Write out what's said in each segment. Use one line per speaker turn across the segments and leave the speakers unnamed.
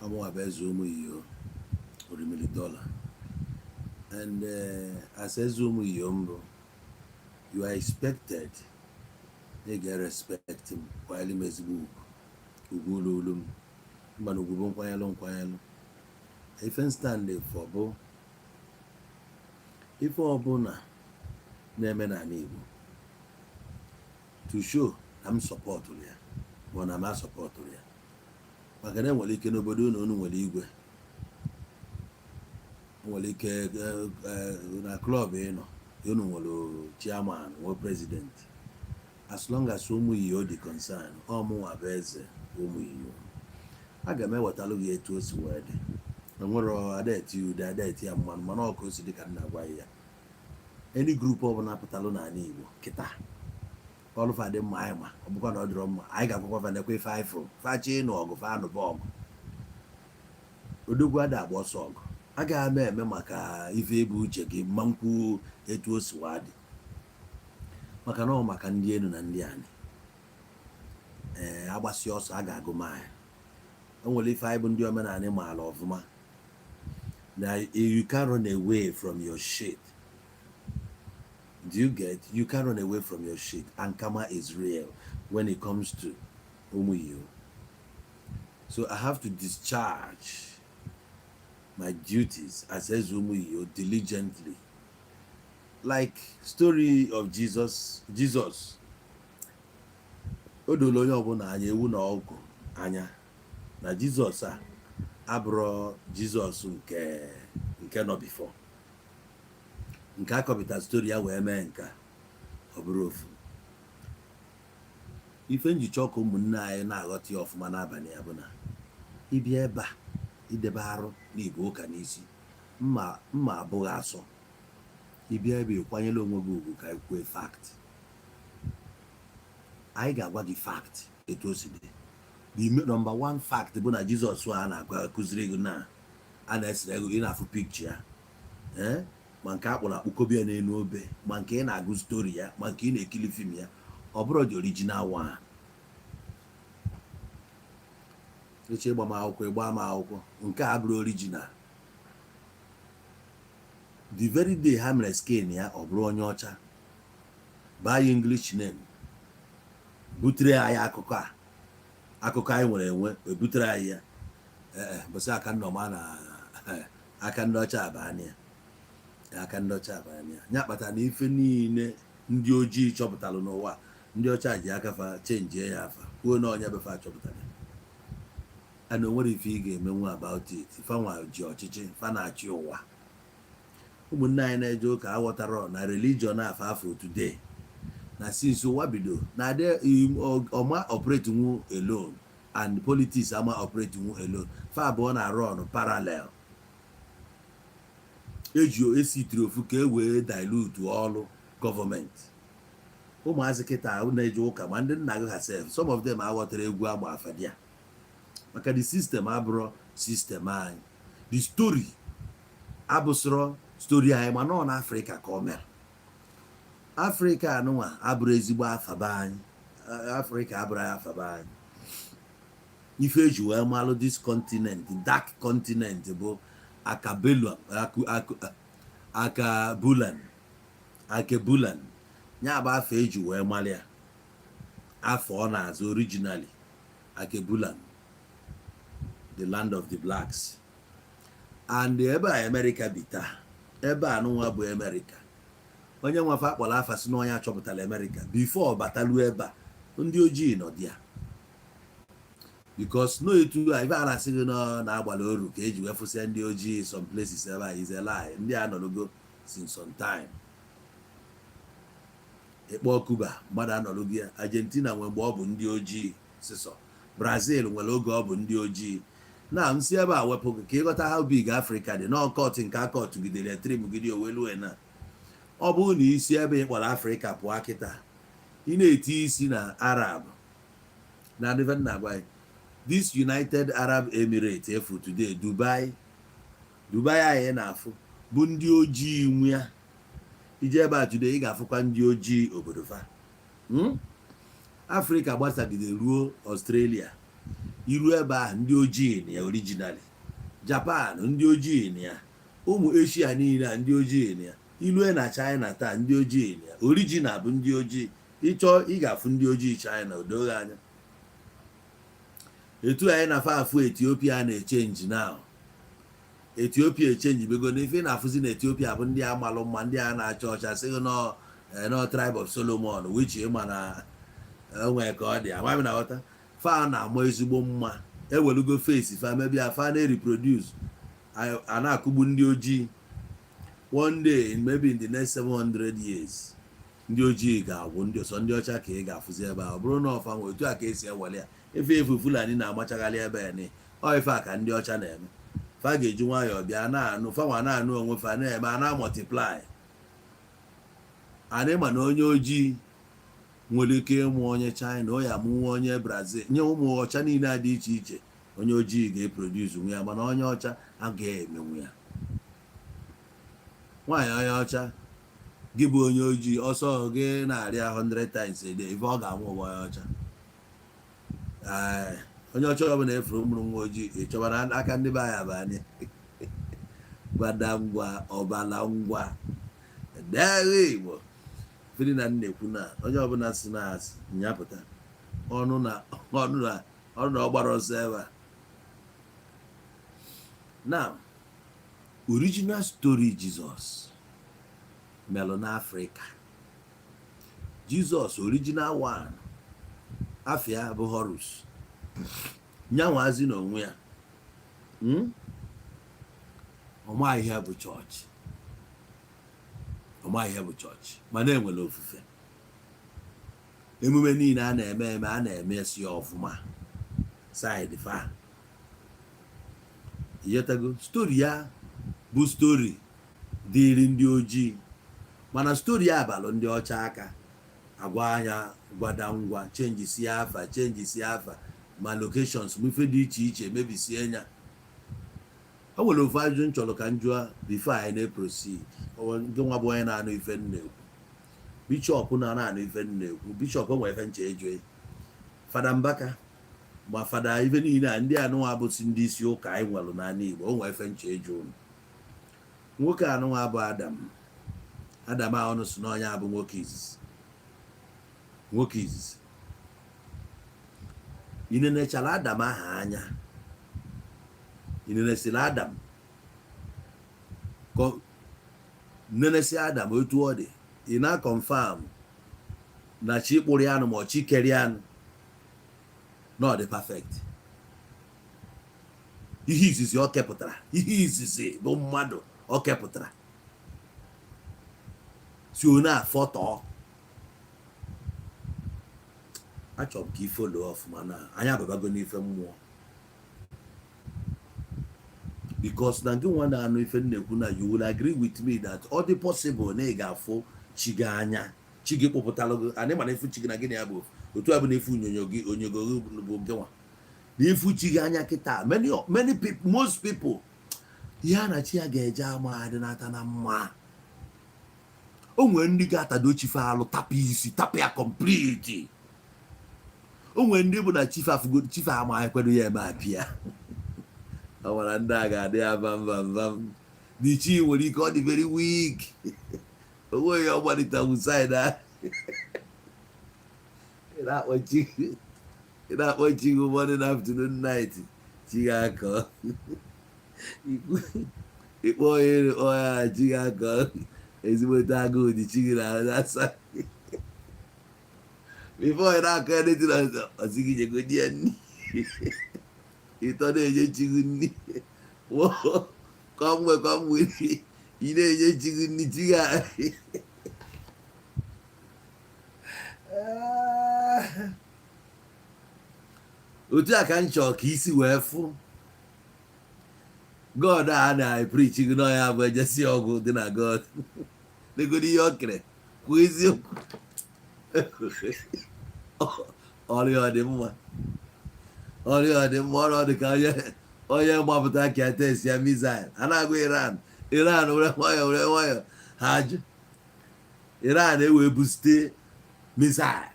Ọmụnwa bụ eze ụmụ iyo Orimili Dollar, and as eze ụmụ iyo mbụ, you are expected na ị ga-respect m, kwanyere m ezigbo ugwu, ugwu ụlọ olu m. Mana ugwu bụ nkwanyelụ nkwanyelụ. Ife m stand for bụ ife ọbụla na-eme n'ala Igbo, to show na m supportụrụ ya ma ọ na m asupportụrụ ya, maka na enwere ike n'obodo unu, unu nwere igwe, nwere ike na club ị nọ, unu nwere chairman, nwee president. As long as ụmụ iyo dị concern, ọmụnwa bụ eze ụmụ iyo, aga m ewetalụ gị etu o si wee dị. Enwere ada eti ude, ada eti ya mmanụ, mana ọ ka o si dị ka m na-agwa ya. Any group ọbụla pụtalụ n'ala Igbo kịta, ọlụfa dị mma, anyị ma ọ bụkwa na ọ dịrọ mma, anyị ga-akwakwa fa nekwa ife anyị fụrụ. Fachi ịnụ ọgụ, fa anụba ọgụ. Odogwu ada agba ọsọ ọgụ. Agaghị m eme maka ife ebu uche gị mma nkwu etu o si waa dị, maka na ọ maka ndị elu na ndị anị. Ee, agbasi ọsọ a ga-agụ m anya. O nwere ife anyị bụ ndị omenala maara ọfụma na you can't run away from your shit. Do you get? You can't run away from your shit, and karma is real when it comes to ụmụ iyo. So I have to discharge my duties as eze ụmụ iyo diligently, like story of Jesus. Jesus, o doro onye ọbụla anya, ewu na ọgụ anya, na Jizọs a abụrụ Jizọs nke nọ before nke akọpụta story ya wee mee nke a, ọ bụrụ ofu ife njicha ọkụ. Ụmụnne anyị na-aghọta ya ọfụma n'abalị ya bụ na ịbịa ebe a, idebe arụ na ibu ụka n'isi mma mma abụghị asọ. Ịbịa ebe, ịkwanyere onwe gị ugwu ka anyị kwue fact. Anyị ga-agwa gị fact etu o si dị. The number one fact bụ na Jizọs a na-agwa akụziri gị na a na-esere ego, ị na-afụ pikcha ya, ee, ma nke a kpụrụ akpụkobi ya n'elu obe, ma nke ị na-agụ story ya, ma nke ị na-ekiri film ya, ọ bụrụ the original one. Eche ịgba m akwụkwọ, ịgba m akwụkwọ, nke a bụrụ original. The very day ha mere skin ya, ọ bụrụ onye ọcha, baa ya English name, butere anyị akụkọ a, akụkọ anyị nwere enwe, ebutere anyị ya. Ee, bụsị aka nnọma na aka ndị ọcha abanye ya, aka ndị ọcha abanye ya. Ya kpatara na ife niile ndị ojii chọpụtara n'ụwa, ndị ọcha ji aka fa chenjie ya afa, kwuo na onye befa chọpụtara ya. And o nwere ife ị ga-emenwu about it. Fanwa ji ọchịchị, fa na-achị ụwa. Ụmụnne anyị na-eje ụka aghọtara na religion afa afọ today na since ụwa bido na adị ọma operate nwu alone, and politics ama operate nwu alone. Fa abụọ na run parallel. Eji esitiri ofu ka e wee dilute ọrụ gọọmenti. Ụmụazị kịta na-eje ụka, ma ndị nna gị ha sef, some of them aghọtara egwu agba afadia, maka the system abụrọ system anyị, the story abụsịrọ story anyị, mana ọ na Afrịka ka ọ mere. Afrịka anụnwa abụrụ ezigbo afaba anyị. Afrịka abụrụ afaba anyị. Ife eji wee malụ this continent, dark continent, bụ Akabelu, Akabulan, Akebulan. Ya bụ afọ eji wee malụ ya, afọ ọ na-azụ originally, Akebulan, the land of the blacks. And ebe a America bi taa, ebe a nụnwa bụ America, onye nwafe akpọrọ afa si na onye achọpụtara America before bataluo ebe a, ndị ojii nọ dị ya, because no etu a ife a na-asị gị nọ na-agbala oru ka eji wee fụsịa ndị ojii some places ebe a is a lie. Ndị a nọrọgo since some time. Ịkpọ Cuba, mmadụ anọrọgo ya. Argentina nwere mgbe ọ bụ ndị ojii sịsọ. Brazil nwere oge ọ bụ ndị ojii. Na nsi ebe a wepụ gị ka ịghọta how big Africa dị n'ọkọt nke akọtụgidere trimgide owelue na ọ bụrụ na isi ebe ị kpọrọ Afrịka pụọ kịta, ị na-eti isi na Arab na ndị na agwa this United Arab Emirates efu today, Dubai. Dubai anyị na-afụ bụ ndị ojii nwe ya. Ije ebe a today, ị ga-afụkwa ndị ojii obodo fa. Afrịka gbasagide ruo Australia. Iru ebe ahụ, ndị ojii na ya originally. Japan, ndị ojii na ya. Ụmụ Asia niile a, ndị ojii na ya. Ilue na China taa, ndị ojii na ya original bụ ndị ojii. Ịchọọ, ị ga-afụ ndị ojii China odoghị anya. Etu anyị na-afa afụ Ethiopia na-echange now. Ethiopia echange bego na ife ị na-afụzi na Ethiopia bụ ndị amalụ mma, ndị a na-acha ọcha, sị gị nọ nọ tribe of Solomon, which ịma na enwee ka ọ dị amaghị na ghọta. Fa na-ama ezigbo mma, ewelugo face fa mebia, fa na-reproduce, a na-akụgbu ndị ojii. One day, maybe in the next 700 years, ndị ojii ga-agwụ, ndị ọsọ ndị ọcha ka ị ga-afụzi ebe a. Ọ bụrụ na ọfa nwe otu a ka esi ewele ya, efe efu Fulani na-amachagharị ebe ya ni ọ ife a ka ndị ọcha na-eme. Fa ga-eji nwayọọ bịa na-anụ fa nwa na-anụ onwe fa na-eme a na-multiply. Anyị ma na onye ojii nwere ike ịmụ onye China, o ya amụnwa onye Brazil, nye ụmụ ọcha niile a dị iche iche. Onye ojii ga-eproduce nwe ya, mana onye ọcha agaghị emenwu ya. Nwaanyị onye ọcha, gị bụ onye ojii, ọsọ gị na-arịa 100 times a day, ife ọ ga-amụ bụ onye ọcha. Ee, onye ọcha ọbụla efuru mụrụ nwa ojii, ị chọbara aka ndị be anyị abanye gwada ngwa ọbala ngwa degha Igbo fili na nnekwu na onye ọbụla si na asị nyapụta ọnụ na ọnụ na ọnụ na ọ gbara ọsọ ebe a. Now, original story Jesus melụ n'Afrịka. Jesus original one, afia bụ Horus nyanwazi n'onwe ya. Ọma ihe bụ chọọchị, ọma ihe bụ chọọchị, mana enwere ofufe, emume niile a na-eme eme, a na-emesi ya ọfụma side fa. Ịghọtago? Story ya bụ story dịrị ndị ojii, mana story ya abalụ ndị ọcha aka agwa anya gwada ngwa, changesi afa, changesi afa, ma locations ma ife dị iche iche mebisie ya. O nwere ofu ajụjụ m chọrọ ka m jụọ before anyị na-eproceed. Nke nwa bụ onye na-anụ ife m na-ekwu, bishọp na-anụ ife m na-ekwu, bishọp, o nwere ife nche eju Fada Mbaka ma fada ife niile a, ndị anụnwa bụsi ndị isi ụka anyị nwere n'ala Igbo. O nwere ife nche eju unu. Nwoke anụnwa bụ Adam, Adam a ọnụ si n'ọnya bụ nwoke izizi, nwoke izizi. Inenechara Adam aha anya, inenesịrị Adam, nenesi Adam otu ọ dị, ị na-confirm na chi kpụrụ ya anụ ma ọ chi kere ya anụ na ọ dị perfect. Ihe izizi ọ kepụtara, ihe izizi bụ mmadụ ọ kepụtara, si onye afọtọọ. Achọrọ m ka ifollow ọfụma na anyị ababago n'ife mmụọ, because na gị nwa na-anụ ife m na-ekwu na you will agree with me that ọ dị possible na ị ga-afụ chi gị anya, chi gị kpụpụtalụ gị. Anyị mana ifu chi gị na gị na ya bụ otu a bụ na ifu onyonyo gị, onyonyo gị bụ gị nwa na ifu chi gị anya kịta. Many, many people, most people, ihe a na chi ya ga-eje ama adị n'ata na mma. O nwere ndị ga-atado chife alụ, tapụ isi, tapụ ya complete. O nwere ndị bụ na chife afụgo chife ama ekwedo ya eme apịa. Ọ nwere ndị a ga-adị ya bam bam bam. The chi nwere ike ọ dị very weak, onweghị ọ gbalitewu side a. Ị na-akpọ chi, ị na-akpọ chi gị morning, afternoon, night, chi ga-akọ. Ịkpọ onye onye chi ga-akọ, ezigbote agụụ dị chi gị na-asa. Before ị na-akọ anything ọzọ, ọsị gị nyegodi ya nri. Ịtọ na-enye chi gị nri kọmgbe kọmgbe, ị na-enye chi gị nri, chi gị. Otu a ka m chọọ ka isi wee fụ God a na-epreach gị n'ọya bụ ejesi ọgwụ dị na God negodi ihe o kere. Kwuo eziokwu, ọrịa ọ dị mma, ọrịa ọ dị mma, ọrụ ọ dị ka onye onye gbapụta ka test ya missile a na-agwa Iran. Iran were nwayọ, were nwayọ, ha ajụ. Iran ewee buzite missile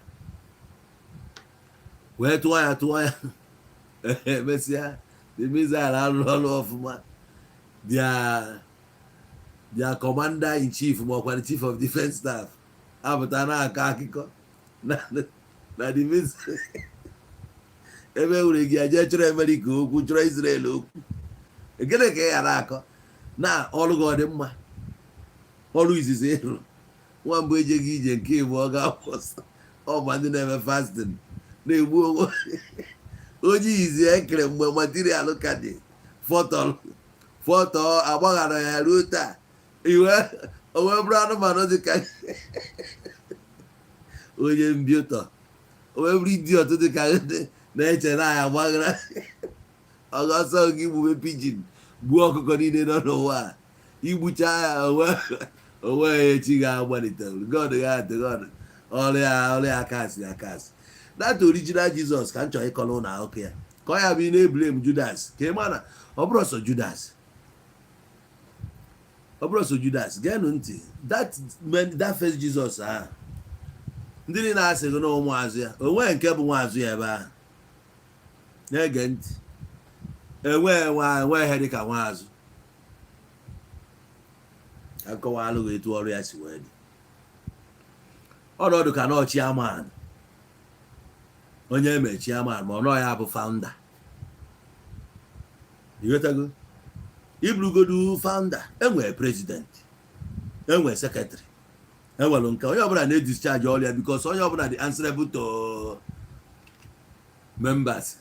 wee tụọ ya, tụọ ya. Emesịa, the missile arụrụ ọrụ ọfụma. Their commander in chief, ma ọkwa the chief of defense staff, apụta na-akọ akụkọ na the missile ebe nwere gị jee chọrọ Amerịka okwu, chọrọ Israel okwu. Gịnị ka ị ghara akọ na ọrụ gị? Ọ dị mma. Ọrụ izizi ịrụ, nwa mbụ ejeghị ije, nke ịbụ ọ ga-akwụ ọsọ. Ọ ma ndị na-eme fasting na-egbu onwe onye izi ekere mgbe material ka dị fọtọ fọtọ, agbaghara ya ruo taa. Iwe o wee bụrụ anụmanụ dị ka onye mbiụtọ, o wee bụrụ idiot dị ka ndị na-eche na ya agbaghara ọgọsọ gị gbube pigeon, gbuo ọkụkọ niile nọ n'ụwa a. Igbucha ya onwe ya, echi ga-agbalite God ga God ọrụ ya, ọrụ ya akasị akasị. That original Jesus ka m chọrọ ịkọrọ ụlọ akụkọ ya, ka ọ ya bụ ị na-eblame Judas, ka ị ma na ọ bụrụ sọ Judas, ọ bụrụ sọ Judas. Geenụ ntị. That man, that first Jesus ahụ ndị niile asị gị na ụmụazụ ya, onwe nke bụ nwaazụ ya ebe ahụ na-ege ntị, enwe nwa enwe ihe dịka nwaazụ. Akọwalụ gị etu ọrụ ya si wee dị. Ọnọdụ ka nọọ chairman, onye eme chairman, ma ọ nọọ ya bụ founder. Ịghọtago? Iburugodu founder, enwere president, enwere secretary, enwere nke onye ọbụla na-edischarge ọrụ ya, because onye ọbụla dị answerable to members.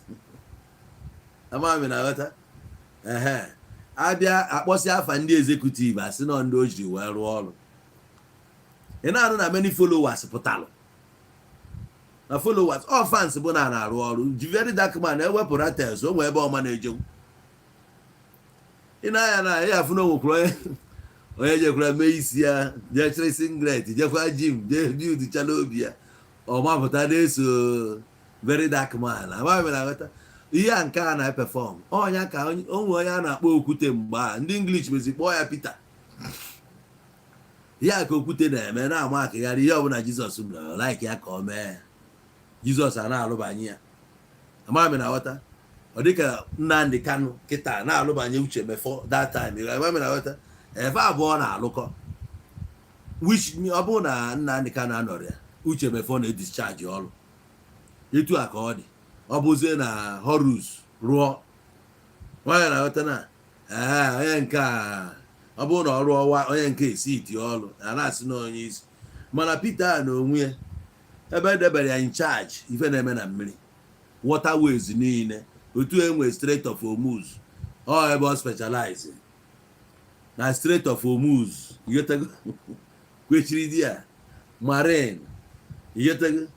Amami na ghọta. Ehe, abịa akpọsị afa ndị executive, asị nọ ndị o jiri wee rụọ ọrụ. Ị na-anụ na many followers pụtalụ na followers, all fans bụ na na-arụ ọrụ ji. Very Dark Man ewepụ ratels, o nwee ebe ọma na-ejewu. Ị na-anya na ya afụ na onwekwuru onye onye jekwara mee isi ya, jee chịrị singlet, jekwa gym, jee build chala obi ya, ọ mapụta na-eso Very Dark Man. Amaghị m na aghọta ihe a nke a na-eperform ọnya ka onwe onye a na-akpọ Okwute. Mgbe a ndị English mezi kpọọ ya Peter. Ihe a ka Okwute na-eme, na-ama akịgharị ihe ọbụla Jizọs mere, like ya ka o mee. Jizọs a na-alụbanye ya. Amaghị m na aghọta. Ọ dịka Nnamdị Kanụ kịta na-alụbanye Uche Mefọ that time. Amaghị m na aghọta. Efe abụọ na-alụkọ, which ọ bụrụ na Nnamdị Kanụ anọrọ ya, Uche Mefọ na-edischarge ọrụ. Etu a ka ọ dị. Ọ bụzie na Horus rụọ onye na-aghọta na ee, onye nke a, ọ bụrụ na ọ rụọ wa onye nke esi iti ọrụ, a na-asị na onye isi. Mana Peter a na onwe ya, ebe edebere ya in charge ife na-eme na mmiri, waterways niile, otu enwe Strait of Hormuz, ọ ebe ọ specialize na Strait of Hormuz. Ighọtago? Kwechiri di ya marine. Ighọtago?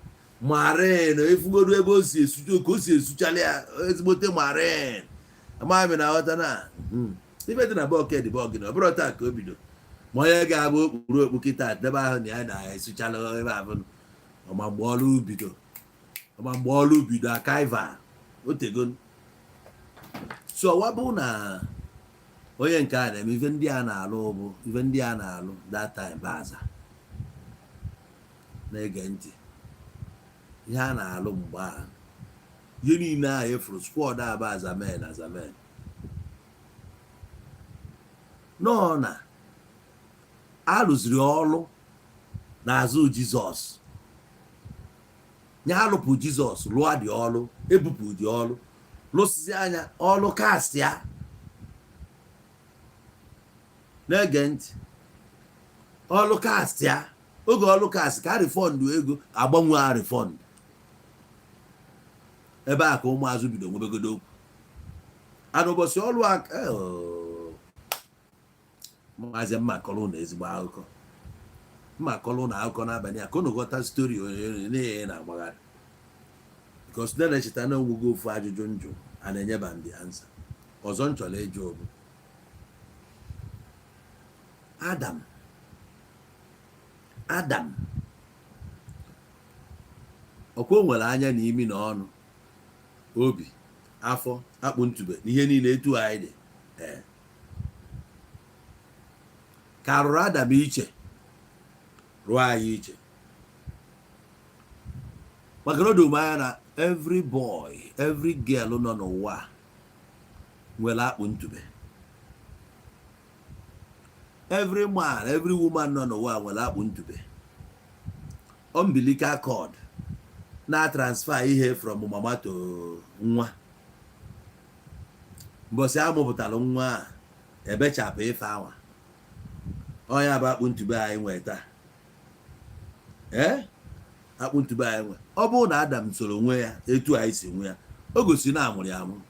Marine efugodu ebe o si esucha, ka o si esuchala ya ezigbote marine. Amaghị m na aghọta na ife dị na bucket bọgị na ọ bụrụ taa ka o bido. Ma onye ga-abụ okpuru okpu kịta debe ahụ na ya na-esuchala ebe ahụ, ọma mgbe ọrụ bido, ọma mgbe ọrụ bido akaiva otego. So ọwa bụ na onye nke a na-eme ife ndị a na-alụ, bụ ife ndị a na-alụ that time bụ aza na-ege ntị ihe a na-alụ mgbe a. Ihe niile a efuru squad a bụ azamen azamen nọ na alụziri ọrụ n'azụ Jizọs. Ya alụpụ Jizọs, lụọ dị ọrụ, ebupụ dị ọrụ, lụsịsị anya ọrụ kast ya. Na-ege ntị, ọrụ kast ya, oge ọrụ kast ka a refund ego, agbanwe a refund. Ebe a ka ụmụazụ bido nwebegodo okwu ana ụbọchị ọrụ a. Maazị, mma kọrọ ụnụ ezigbo akụkọ, mma kọrọ ụnụ akụkọ n'abalị a ka ụnụ ghọta story onye na na-agbagharị, because ndị na-echeta na onwego ofu ajụjụ njụ a na-enyeba m the answer. Ọzọ m chọrọ ịjụ bụ Adam, Adam ọkwa o nwere anya na imi na ọnụ, obi, afọ, akpụ, ntube na ihe niile etu anyị dị. Ee, ka arụrụ Adam iche, rụọ anyị iche, maka na o doro m anya na Every boy, every girl nọ n'ụwa a nwere akpụ ntube. Every man, every woman nọ n'ụwa nwere akpụ ntube, umbilical cord na transfer ihe from mama to nwa. Mbọsị a mụpụtara nwa a, ebechapụ ife anwa. Ọnya bụ akpụ ntube anyị nwee taa. Ee, akpụ ntube anyị nwe. Ọ bụrụ na Adam soro nwe ya etu anyị si nwe ya, o gosi na amụrụ ya amụ,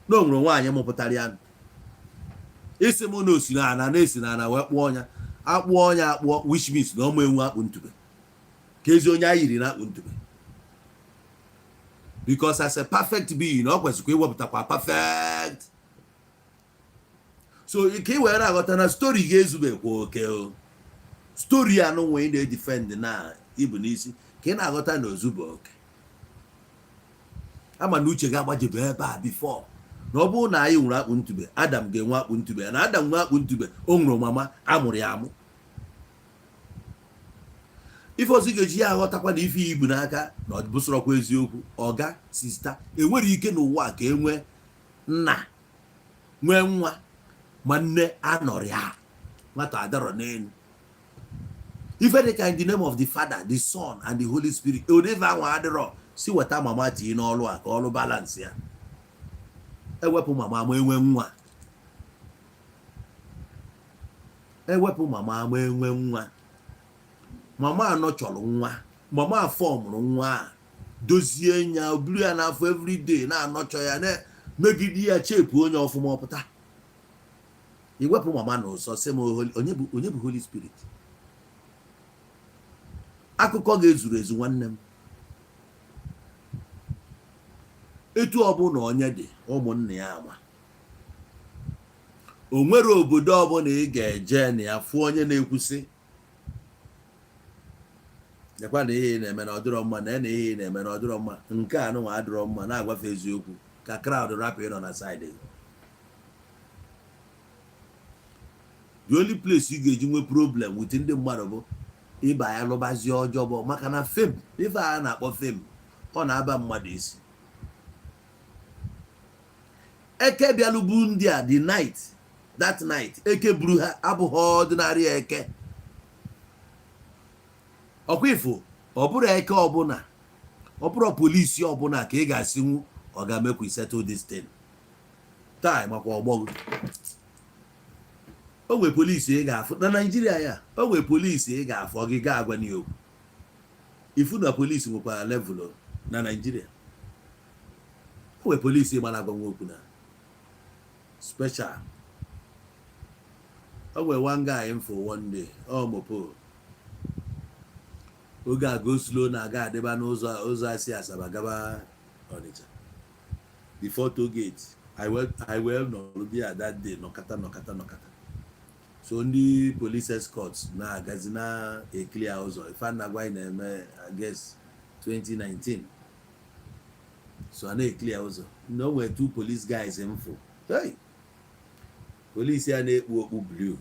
na o nwere nwaanyị mụpụtara ya. Isi m na osi na ana na-esi na ana wee kpụọ ọnya, akpụọ ọnya akpụọ, which means na ọmụ enwe akpụ ntube ka ezi onye anyị yiri na akpụ ntube, because as a perfect being, ọ kwesịrị iwepụtakwa perfect. So ka ị were aghọta na story ga-ezubekwa oke o story anụ nwe ị na-edefend na ibu n'isi, ka ị na-aghọta na ozube oke ama na uche ga-agbajebe ebe a before na ọ bụrụ na anyị nwere akpụ ntube, Adam ga-enwe akpụ ntube. Na Adam nwee akpụ ntube, o nwere mama amụrụ ya amụ. Ife ọzọ ị ga-eji ya aghọtakwa na ife ibu n'aka na ọ bụsọrọkwa eziokwu. Ọga, sister, enwere ike n'ụwa ka e nwee nna nwee nwa ma nne anọrọ ya, nwata adarọ n'elu. Ife dị ka "In the name of the Father, the Son and the Holy Spirit", odeve anwa adịrọ. Si weta mama tii n'ọlụ a ka ọlụ balance ya. Ewepụ mama ma enwe nwa, ewepụ mama ma enwe nwa. Mama anọ chọrọ nwa, mama afọ mụrụ nwa a, dozie ya, buru ya n'afọ everyday, na-anọchọ ya, na megide ya, chepu onye ọfụma ọpụta. Iwepụ mama na ụsọ, sị m onye bụ Holy Spirit? Akụkọ ga-ezuru ezu, nwanne m. Etu ọbụla onye dị, ụmụnna ya ama. O nwere obodo ọbụla ị ga-eje na ya fụ onye na-ekwusị nekwa na ihe ị na-eme na ọdịrọ mma, na ihe ị na-eme na ọdịrọ mma, nke a nụnwa adịrọ mma, na-agwafe eziokwu ka crowd rapụ ịnọ na side gị. The only place ị ga-eji nwee problem with ndị mmadụ bụ ịba ya lụbazie ọjọọ, bụ maka na fame, ife a na-akpọ fame, ọ na-aba mmadụ isi. Eke bịalụbu ndị a the night, that night eke buru ha abụghị ordinary eke. Ọkwa ifo, ọ bụrụ eke ọbụla, ọ bụrụ polisi ọbụla ka ị ga-asịnwu ọ ga-emekwa settle this thing taa makwa ọgbọgụ. O nwere polisi ị ga-afụ na Naijiria ya, o nwere polisi ị ga-afụ, ọ gị ga-agwa n'okwu ifu na polisi nwekwara level na Naijiria. O nwere polisi ịgba na-agwa okwu na special. O nwere one guy m for one day, ọ mopo oge a go slow na-aga adịba n'ụzọ, ụzọ asị Asaba gaba Ọnịcha before toll gate. I well nọrọ there that day, nọkata nọkata nọkata. So ndị police escorts na-agazi na eclear ụzọ. Ife a na-agwa anyị na-eme, I guess 2019. So a na-eclear ụzọ na o nwere two police guys mfụ. Hey! Polisi a na-ekpu okpu blue,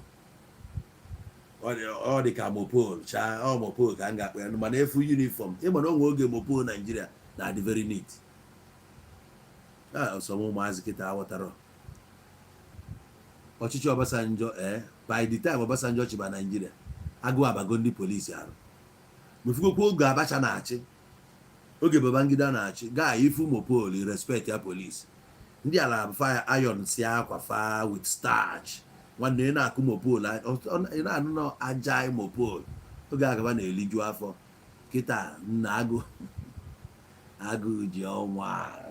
ọ dị ka mopol chaa, ọ mopol ka m ga-akpọ ya, mana efu uniform. Ịma na onwe oge mopol Naijiria na-adị very neat. Ọsọ ụmụazị kịta aghọtara ọchịchị Obasanjo. Ee, by the time Obasanjo chịba Naijiria, agụụ abago ndị polisi arụ. Mefugokwa oge Abacha na-achị, oge Babangida na-achị, gaa ifu mopol, respect ya. Polisi ndị ala fa iron si akwa fa with starch. Nwanne, ị na-akụ mopol, ị na-anụ na aja mopol oge agaba na-eliju afọ. Kịta nna, agụ agụụ ji ọnwa.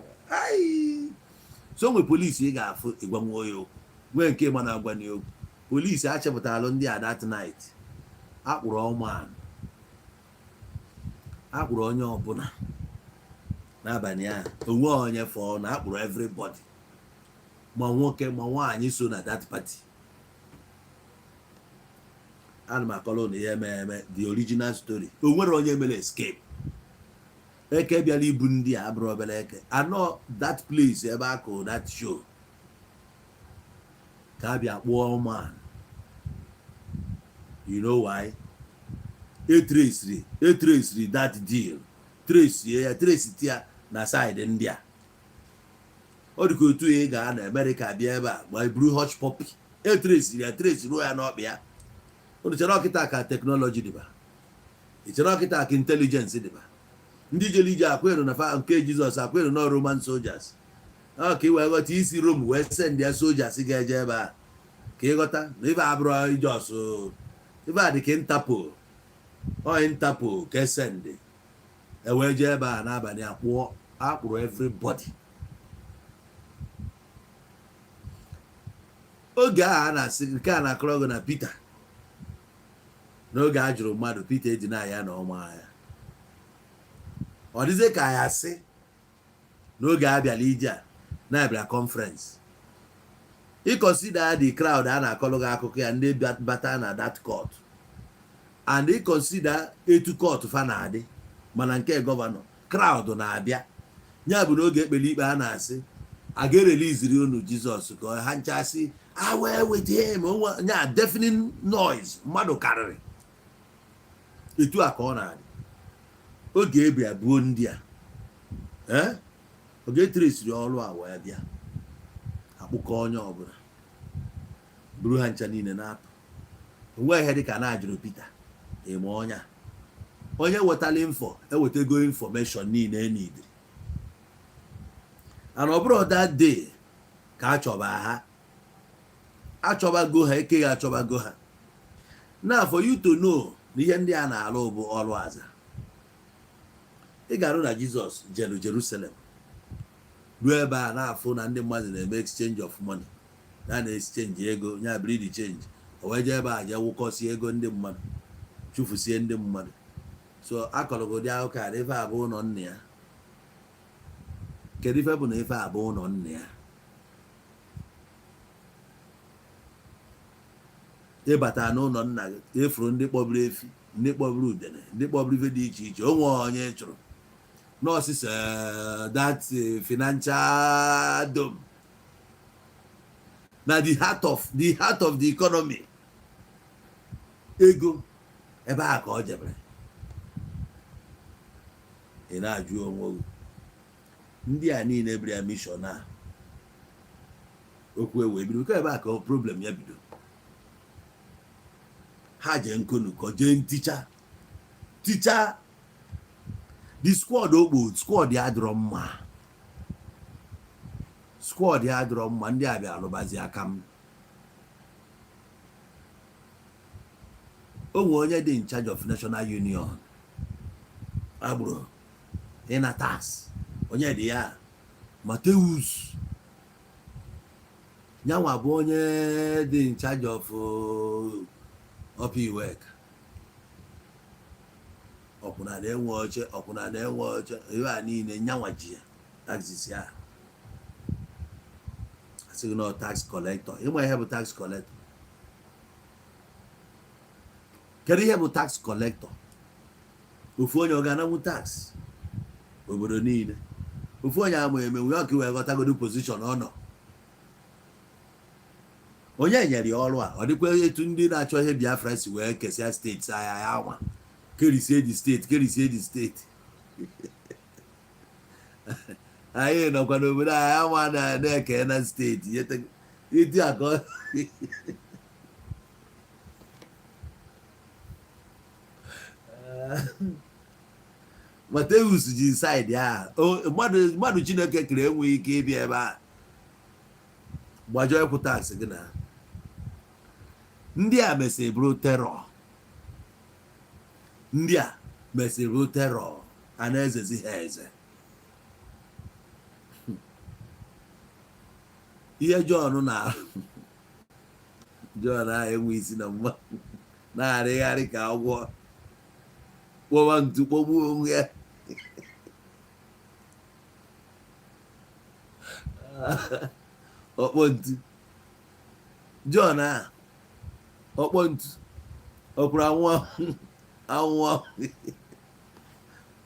So nwe polisi ị ga-afụ ịgwa nwa ya okwu, nwee nke ma na-agwa ya okwu. Polisi achepụtalụ ndị a that night, akpụrụ ọma, akpụrụ onye ọbụla n'abalị ahụ. Onwe onye fọọ na akpụrụ everybody, ma nwoke ma nwaanyị so na that party. Ana m akọrọ na ihe mere eme, the original story. O nwere onye mere escape. Eke bịara ibu ndị a abụrụ obere eke anọ. That place ebe a kụrụ that show ka a bịa kpụọ man. You know why? Etraceri that deal, trace ya, trace ya. Na side ndị a, ọ dịka otu ị gaa na Amerịka, bịa ebe a ma buru Hushpuppi, etraciri ya, trace ruo ya n'ọkpa ya. Unu chere ọkịta ka technology dịba? Ị chere ọkịta ka intelligence dịba? Ndị jere ije akwenu na fa nke Jizọs akwenu na Roman soldiers, ọ ka ị wee ghọta isi Rome wee send ya soldiers ga-eje ebe a, ka ịghọta na ife abụrụ ijos, ife a dị ka Interpol. Ọ Interpol ka esend ewee jee ebe a n'abalị a, kpụọ akpụrụ everybody. Oge a a na-asị nke a na-akọrọ gị na Peter, n'oge a jụrụ mmadụ, Peter edina ya na ọma ya, ọ dịzie ka ya sị n'oge a bịara ije a na-abịa conference, ịconsider the crowd a na-akọrọ gị akụkọ ya, ndị bata na that court, and ịconsider etu court fa na-adị, mana nke governor, crowd na-abịa. Ya bụ n'oge ekpere ikpe, a na-asị a ga-ereleaseri unu Jizọs ka ha nchasị away with him, nya deafening noise, mmadụ karịrị etu a ka ọ na-adị. Oge ebia buo ndị a, ee, oge etraciri ọrụ a wee bịa akpụkọ onye ọbụla, buru ha ncha niile na-apụ. Onwe ihe dịka na-ajụrụ Peter ịma ọnya, onye wetala info, ewetago information niile enidiri. And ọ bụrụ that day ka achọba ha, achọbago ha, ekeghị achọbago ha. Now, for you to know na ihe ndị a na-alụ bụ ọrụ aza, ị ga-arụ na Jizọs jelu Jerusalem, ruo ebe a na-afụ na ndị mmadụ na-eme exchange of money, na na exchange ego, nya bureau de change. O wee jee ebe a jee wụkọsie ego ndị mmadụ, chụfusie ndị mmadụ. So akọrọ gị ụdị akụkọ a na ife abụ ụlọ nna ya. Kedu ife bụ na ife abụ ụlọ nna ya? Ịbata n'ụlọ nna gị, efuru ndị kpọburu efi, ndị kpọburu udene, ndị kpọburu ife dị iche iche, onwe onye chụrụ nọọsịsọ that financial dome na the heart of the economy, ego ebe a ka ọ jebere. Ị na-ajụ onwe gị, ndị a niile bịara ya mission a, okwu ewe bido nke ebe a ka problem ya bido. Ha jee nkonukọ, jee nticha ticha the squad okpo, squad ya adịrọ mma, squad ya adịrọ mma. Ndị a bịa alụbazi aka m. O nwere onye dị in charge of National Union agbụrụ ịna tax, onye dị ya Mateus, nyanwa bụ onye dị in charge of Upper Iweka. Ọkwụna na-enwe oche, ọkwụna na-enwe oche, ihe a niile nyanwa ji ya, taxes ya. Asịghị na tax collector. Ịma ihe bụ tax collector? Kedu ihe bụ tax collector? Ofu onye ọ ga-ananwu tax obodo niile? Ofu onye ama emenwu ya ka wee ghọtagodo position ọ nọ. Onye nyere ya ọrụ a? Ọ dịkwa etu ndị na-achọ ihe Biafra si wee kesịa steeti agha ya, anwa kerisie di steeti, kerisie di steeti. Anyị nọkwa n'obodo anyị anwa na-eke na steeti etu a ka Mateus ji side a. Mmadụ Chineke kere enweghị ike ịbịa ebe a gbajọọ ịkwụ tax gị. Na ndị a mesịrị bụrụ terror, ndị a mesịrị bụrụ terror, a na-ezezi ha eze. Ihe Jọn na Jọn ahụ enwe isi na mma na-arịgharị ka agwọ, kpọwa ntu kpọgbuo onwe ya. Ọkpọ ntu Jọn a, ọkpọ ntu ọkwụrụ anwụ anwụ,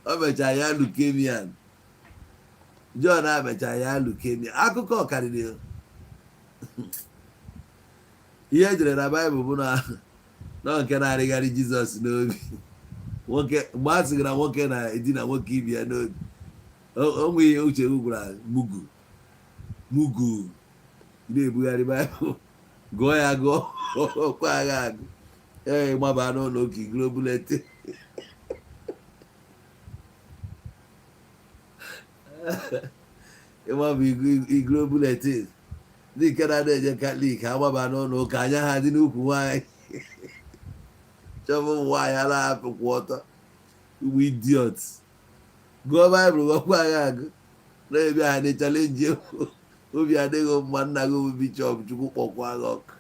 o mechara ya leukemia. Jọn a mechara ya leukemia. Akụkọ karịrị ihe edere na Baịbụl bụ na nke na-arịgharị Jizọs n'obi nwoke mgbe a sịgara nwoke na-edina nwoke ibe ya n'obi. Onwe ihe uche gwara mugu mugu na-ebugharị Baịbụl, gụọ ya, gụọ okwe agha agụ. Ee, maba n'ụlọ ụka, igoro bulletin. Ịmaba, igoro bulletin. Ndị nke na-ada eje Katọlik, ha maba n'ụlọ ụka, anya ha dị n'ukwu nwaanyị, chọba ụmụ nwaanyị a na-apụ kwụ ọtọ. Ụmụ idiot, gụọ Baịbụl, gụọkwa agha agụ na-ebi ha na challenge. Obi adịghị mma. Nna gị bụ bishọp, Chukwu kpọkwa gị ọkụ.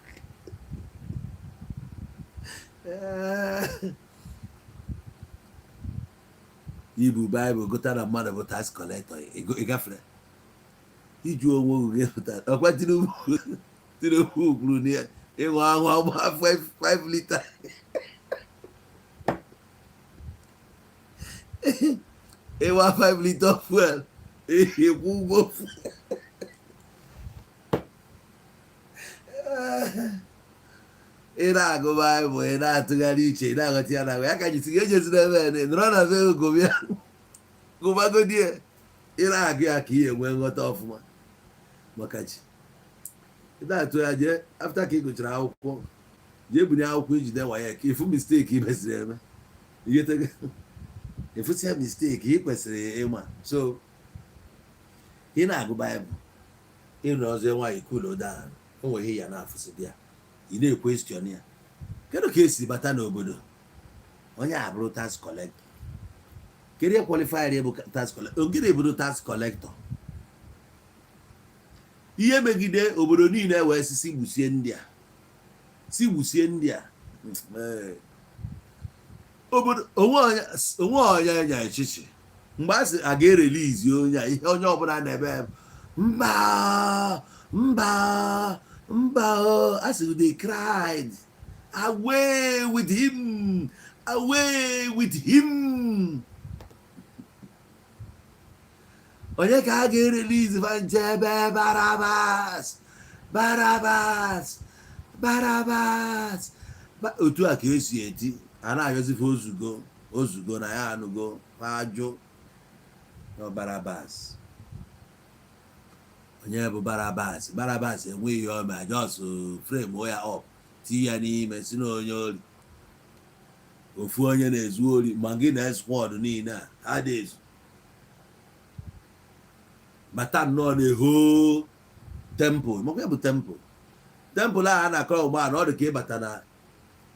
Ibu Baịbụl gụta na mmadụ bụ tax collector, ị gafere iju onwe gị pụta. Ọkwa Tinubu, Tinubu kwuru na ya ịṅụ ahụ agba 5 liter, ịwa 5 liter fuel, ịkwụ ụgwọ. Ị na-agụ Baịbụl, ị na-atụgharị uche, ị na-aghọta ya na ya ka jisi gị ejezina ebe a nọrọ na be gụbịa gụbagodi ya. Ị na-agụ ya ka ị enwe nghọta ọfụma maka chi. Ị na-atụ ya, jee after ka ị gụchara akwụkwọ, jee bunye akwụkwọ ijide WAEC, ịfụ mistake ị mesịrị eme, ịfụsịa mistake ị kwesịrị ịma. So ị na-agụ Baịbụl, ịnụ ọzọ nwaanyị cool down. O nwere ihe ya na-afụsị dị ya, ị na-equestion ya: kedu ka esi bata n'obodo onye a bụrụ tax collector? Kedu ihe qualifier bụ tax collector? Gịnị bụrụ tax collector? Ihe megide obodo niile wee sị si gbusie ndị a, si gbusie ndị a. Obodo onwe onye nya echichi mgbe a sị a ga-erelease onye a, ihe onye ọbụla na-ebe mba, mba, mba. A sị they cried, "Away with him, away with him!" Onye ka a ga-erelease? Fanchebe Barabas, Barabas, Barabas. Otu a ka esi eti a na-ayọzife ozugo ozugo na ya anụgo ajụ na Barabas. Onye bụ Barabas? Barabas enweghị ihe ọ ma, just frame ya up, tinye ya n'ime, si na onye ori, ofu onye na-ezu ori. Ma gị na squad niile a ha dị ezu bata nnọọ na-eho temple. Maka ya bụ temple, temple a na-akọrọ ugbu a na ọ dị ka ịbata na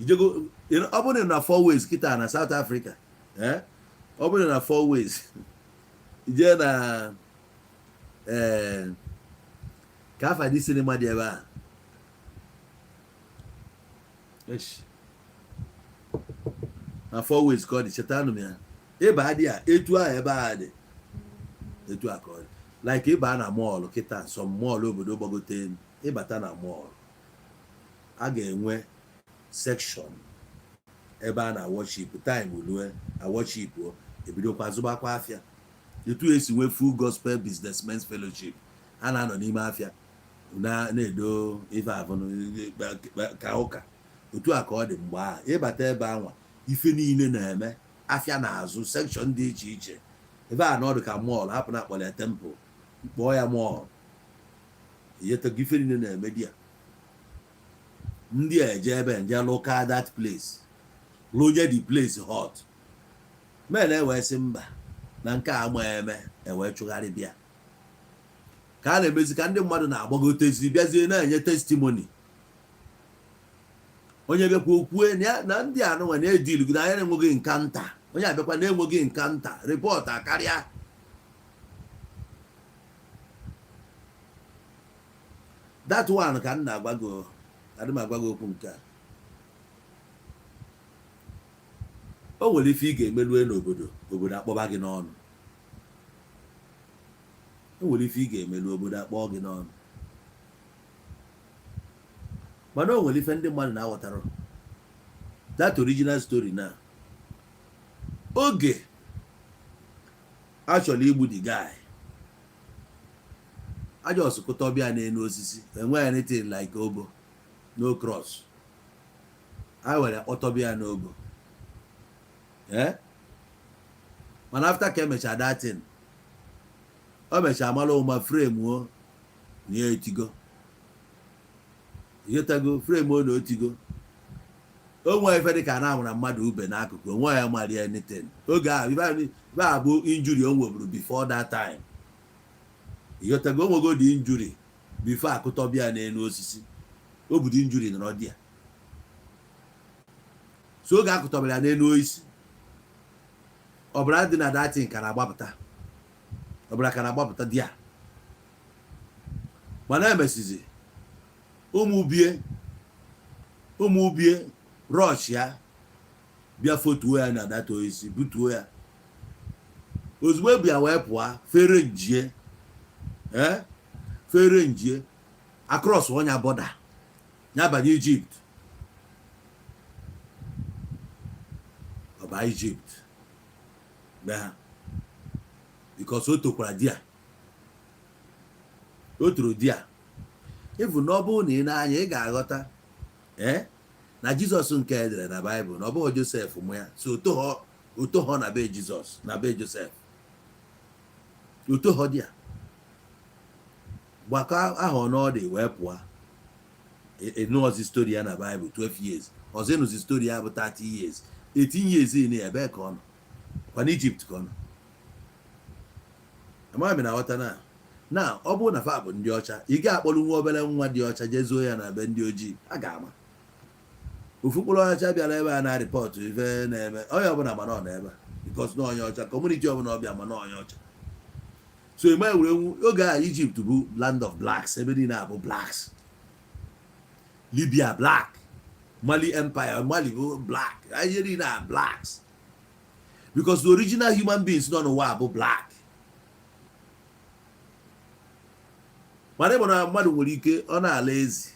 ijego. Ọ bụrụ na Four Ways kịta na South Africa, ọ bụrụ na Four Ways jee na ee ka afa dị cinema dị ebe a na Four Ways ka ọ dị, chetanụ m ya. Ịba dị a etu ahụ ebe a dị etu a ka ọ dị, like ịba na mall kịta, some mall obodo gbagote elu. Ịbata na mall, a ga-enwe section ebe a na worship. Time rue a worship, ebidokwa zụbakwa afịa. Etu esi nwee Full Gospel Businessmen's Fellowship, a na-anọ n'ime afịa na-edo ife avụnụ ka ụka. Otu a ka ọ dị mgbe ahụ. Ịbata ebe anwa, ife niile na-eme, afịa na-azụ, section dị iche iche ebe a na ọdụ ka mall. Hapụ na akpọrọ ya temple, kpọọ ya mall. Iyetago ife niile na-eme di ya. Ndị a eje ebe nje local that place, lụnye the place hot men, ewee sị mba, na nke a ama eme. Ewee chụgharị bịa ka a na-emezi ka ndị mmadụ na-agbagotezi, bịazie na-enye testimony. Onye bịakwa okwue na ndị anụnwa na-edilu na anya na-enweghị nka nta. Onye abịakwa na-enweghị nka nta, report akarịa. That one ka m na-agwa gị, adị m agwa gị okwu nke a. O nwere ife ị ga-emelue n'obodo, obodo akpọba gị n'ọnụ. O nwere ife ị ga-emelu, obodo akpọọ gị n'ọnụ. Mana o nwere ife ndị mmadụ na-aghọtara that original story na oge a chọrọ igbu the guy, a just kụta ọbịa n'elu osisi. Enweghị anything like obo, no cross. A were kpọtọbịa n'obo. Ee, mana after ka emechara that thing, O mechaa mara ụma frame o na ya etigo, ịghọtago? Frame o na otigo, o nwee ife dịka na amụra mmadụ ube n'akụkụ onwe ya, mara anything oge ahụ. Ife a bụ injury o nweburu before that time, ịghọtago? O nwego dị injury before akụtọbịa n'elu osisi. O budu injury nọrọ di ya, so oge akụtọbara ya n'elu osisi, ọbara dị na datin ka na-agbapụta, ọbara ka na-agbapụta di ya. Mana emesizi ụmụ bie rush ya bịa fotuo ya na data osisi, butuo ya. Ozugbo ebu ya wee pụọ, fere njie, ee, fere njie across ọnya border ya banye Egypt. Ọba Egypt be ha, because o tokwara di ya, o toro di ya. Ịfụ na ọ bụrụ na ị na-anya, ị ga-aghọta, ee, na Jizọs nke edere na Baịbụl na ọ bụghị Josef mụ ya. So otoghọ na be Jizọs na be Josef, otoghọ di ya gbakọ ahụ n'ọdị wee pụọ. Ịnụọzi story ya na Baịbụl 12 years ọzọ, ịnụzi story ya bụ 30 years, 18 years na ebe ka ọ nọ kwa n'Ijipt ka ọ nọ. Amaghị m na aghọta na ọ bụrụ na fa bụ ndị ọcha, ị ga-akpọrọ nwa obere nwa dị ọcha jezuo ya na be ndị ojii, a ga-ama. Ofu mkpụrụ ọcha bịara ebe a na report ife na-eme, onye ọbụla mana ọ nọ ebe a, because na onye ọcha, community ọbụla ọbịa mana onye ọcha. So eme egwuregwu oge a, Egypt bụ land of blacks, ebe niile abụ blacks. Libya black, Mali Empire, Mali bụ black, ihe niile a blacks, because the original human beings nọ n'ụwa bụ black. Mana ịma na mmadụ nwere ike ọ na-ala ezi,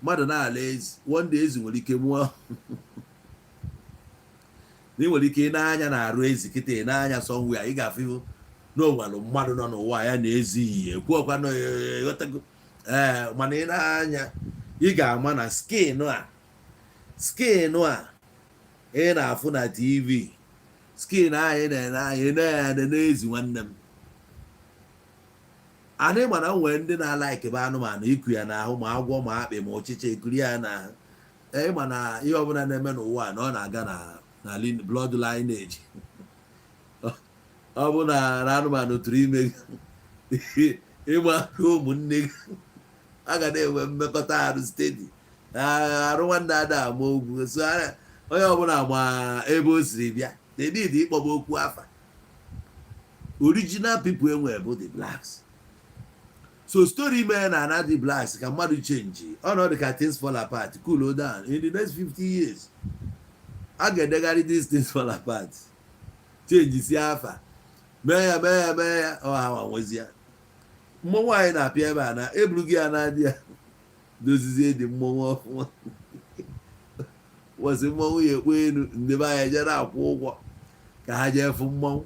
mmadụ na-ala ezi, one day ezi nwere ike mụọ na ị nwere ike ị na-anya na-arụ ezi kịta, ị na-anya somewhere, ị ga-afụ ihu na onwere mmadụ nọ n'ụwa ya na ezi yi ekwu ọkwa nọ, ịghọtago? Ee, mana ị na-anya, ị ga-ama na skin a ị na-afụ na TV, skin anyị na-ene anya na-ene n'ezi. Nwanne m, anyị mana nwere ndị na-alaikebe anụmanụ iku ya n'ahụ, ma agwọ, ma akpị, ma ọchịcha, ekuri ya n'ahụ. Ee, ma na ihe ọbụla na-eme n'ụwa na ọ na-aga na blood lineage. Ọ bụ na anụmanụ tụrụ ime ịgba ụmụnne gị, a ga na-enwe mmekọta arụ steady, arụ nwanne ada ama ogwu. So onye ọbụla ma ebe o siri bịa, they need ịkpọba okwu afa. Original people enwe bụ the blacks. So story mee na ana the blacks ka mmadụ change ọnọdụ ka Things Fall Apart. Cool down, in the next 50 years a ga-edegharị these Things Fall Apart, change si afa, mee ya, mee ya, mee ya. Ọ ha nwa nwezi ya. Mmọnwụ anyị na-apịa ebe a na eburughị ya na-adị ya dozizie dị mmọnwụ ọfụma. Ụbọchị mmọnwụ ya ekpo elu, ndị be anyị jere akwụ ụgwọ ka ha jee fụ mmọnwụ.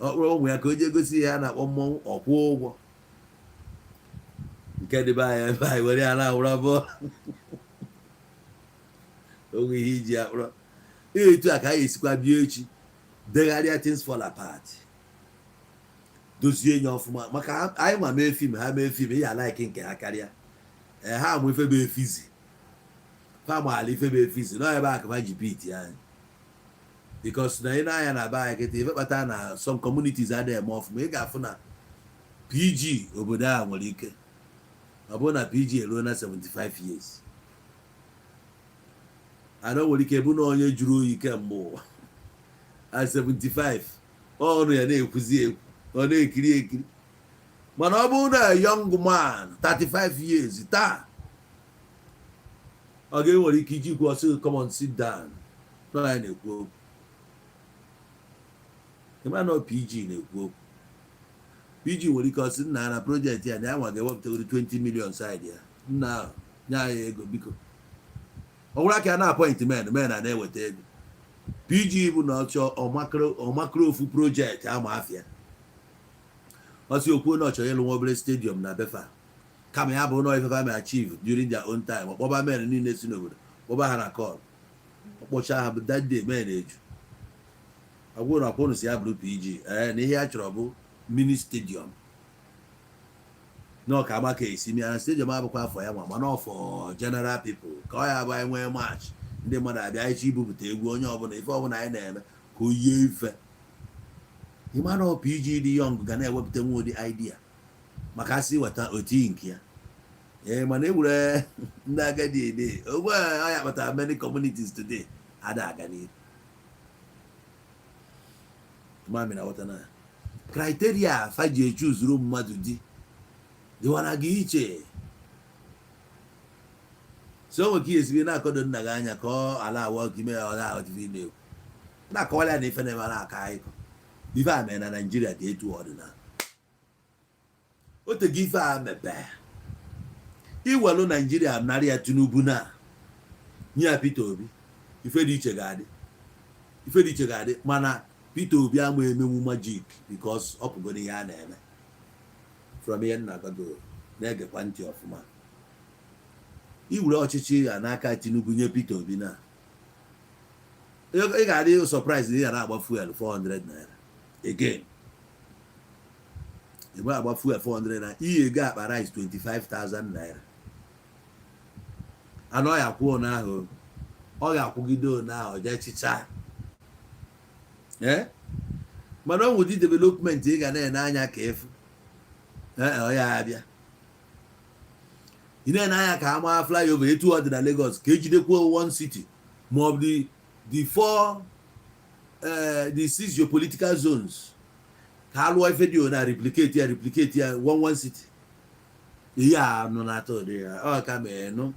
Ọkpụrụ ụmụ ya ka o jee gosi ihe a na-akpọ mmọnwụ, ọkwụ ụgwọ nke dị be anyị ebe anyị were ya na-awụra bọọlụ onwe ihe iji akpụrọ. Etu a ka anyị esikwa bịa echi degharịa Things Fall Apart, dozie ya ọfụma, maka anyị ma mee film ha, mee film ya like nke ha karịa. Ee, ha amụ ife bụ efizi, fa maala ife bụ efizi nọ ebe a ka ha ji beat anyị, because na ị na-anya na be anyị kịta, ife kpata na some communities adịghị eme ọfụma, ị ga-afụ na PG obodo a nwere ike ọ bụrụ na PG eruo na 75 years, ana o nwere ike bụ na onye jụrụ oyi kemgbe ụwa at 75, ọnụ ya na-ekwuzi ekwu, ọ na-ekiri ekiri. Mana ọ bụrụ na young man 35 years taa, ọ ga-enwere ike iji kwu ọsị, "Come on, sit down," na ya na-ekwu okwu. Ịma na PG na-ekwu okwu, PG nwere ike ọsị nna na project ya na ya nwa ga-ewepụtagoro 20 million side ya, nna ahụ nye anyị ego biko. Ọ bụrụ aka ya na appoint men men a na-eweta ego, PG bụ na ọchọ ọmakịrị ofu project ama afịa, ọsị okwuo na ọ chọrọ ịlụ nwa obere stadium na befa, kama ya bụ na ifefa ma achieve during their own time, ọkpọba men niile si n'obodo, kpọba ha na call, ọkpọcha ha bụ that day men eju. Ọ bụrụ na ọkwụnụ si ya bụrụ PG, ee, na ihe ya chọrọ bụ Mini stadium na ọka ama ka esi mịa stadium abụkwa afọ ya nwa, mana ọ for general people, ka ọ ya bụ anyị nwee match, ndị mmadụ abịa iche ibupụta egwu, onye ọbụla, ife ọbụla anyị na-eme ka o yie ife. Ịmara PG dị young ga na-ewepụta nwa ụdị idea maka asị weta oti nke ya. Ee, mana ewere ndị agadi ede ogwe ọ ya kpatara many communities today ada aga n'ihu. Mami na ghọta na criteria fa ji echuzuru mmadụ di dịwara gị iche. So o nwere ka ihe esibi na-akọdo nna gị anya ka ọ ala awọ ka ime ya, ọ na-aghọta ife ị na-ekwu, na-akọwara ya na ife na-eme na-aka akụkọ. Ife a mere na Naijiria dị etu ọ dị na otego. Ife a mepee, iwelu Naijiria narị ya Tinubu na nye ya Peter Obi, ife dị iche ga-adị, ife dị iche ga-adị. Mana Peter Obi ama emenwu magic because ọ pụgo n'ihe a na-eme. From ihe nna gwago, na-egekwa ntị ọfụma, iwere ọchịchị ya n'aka Tinubu nye Peter Obi na ị ga-adị surprise na ị ga na-agba fuel 400 naira again. Ị gba agba fuel 400 naira, iyi ego akpa rice 25,000 naira anọ ya kwụọ n'ahụ, ọ ga-akwụgide one ahụ jee chịcha. Ee, mana ọ nwụdị development ị ga na-ene anya ka ịfụ. Ee, ọ ya abịa, ị na-ene anya ka ama flyover etu ọ dị na Lagos, ka ejidekwuo one city ma ọ bụ the four, the six geopolitical zones, ka a lụọ ife dị na replicate ya, replicate ya one one city. Ihe a nọ na-atọ ụdị ya, ọ ka mee nụ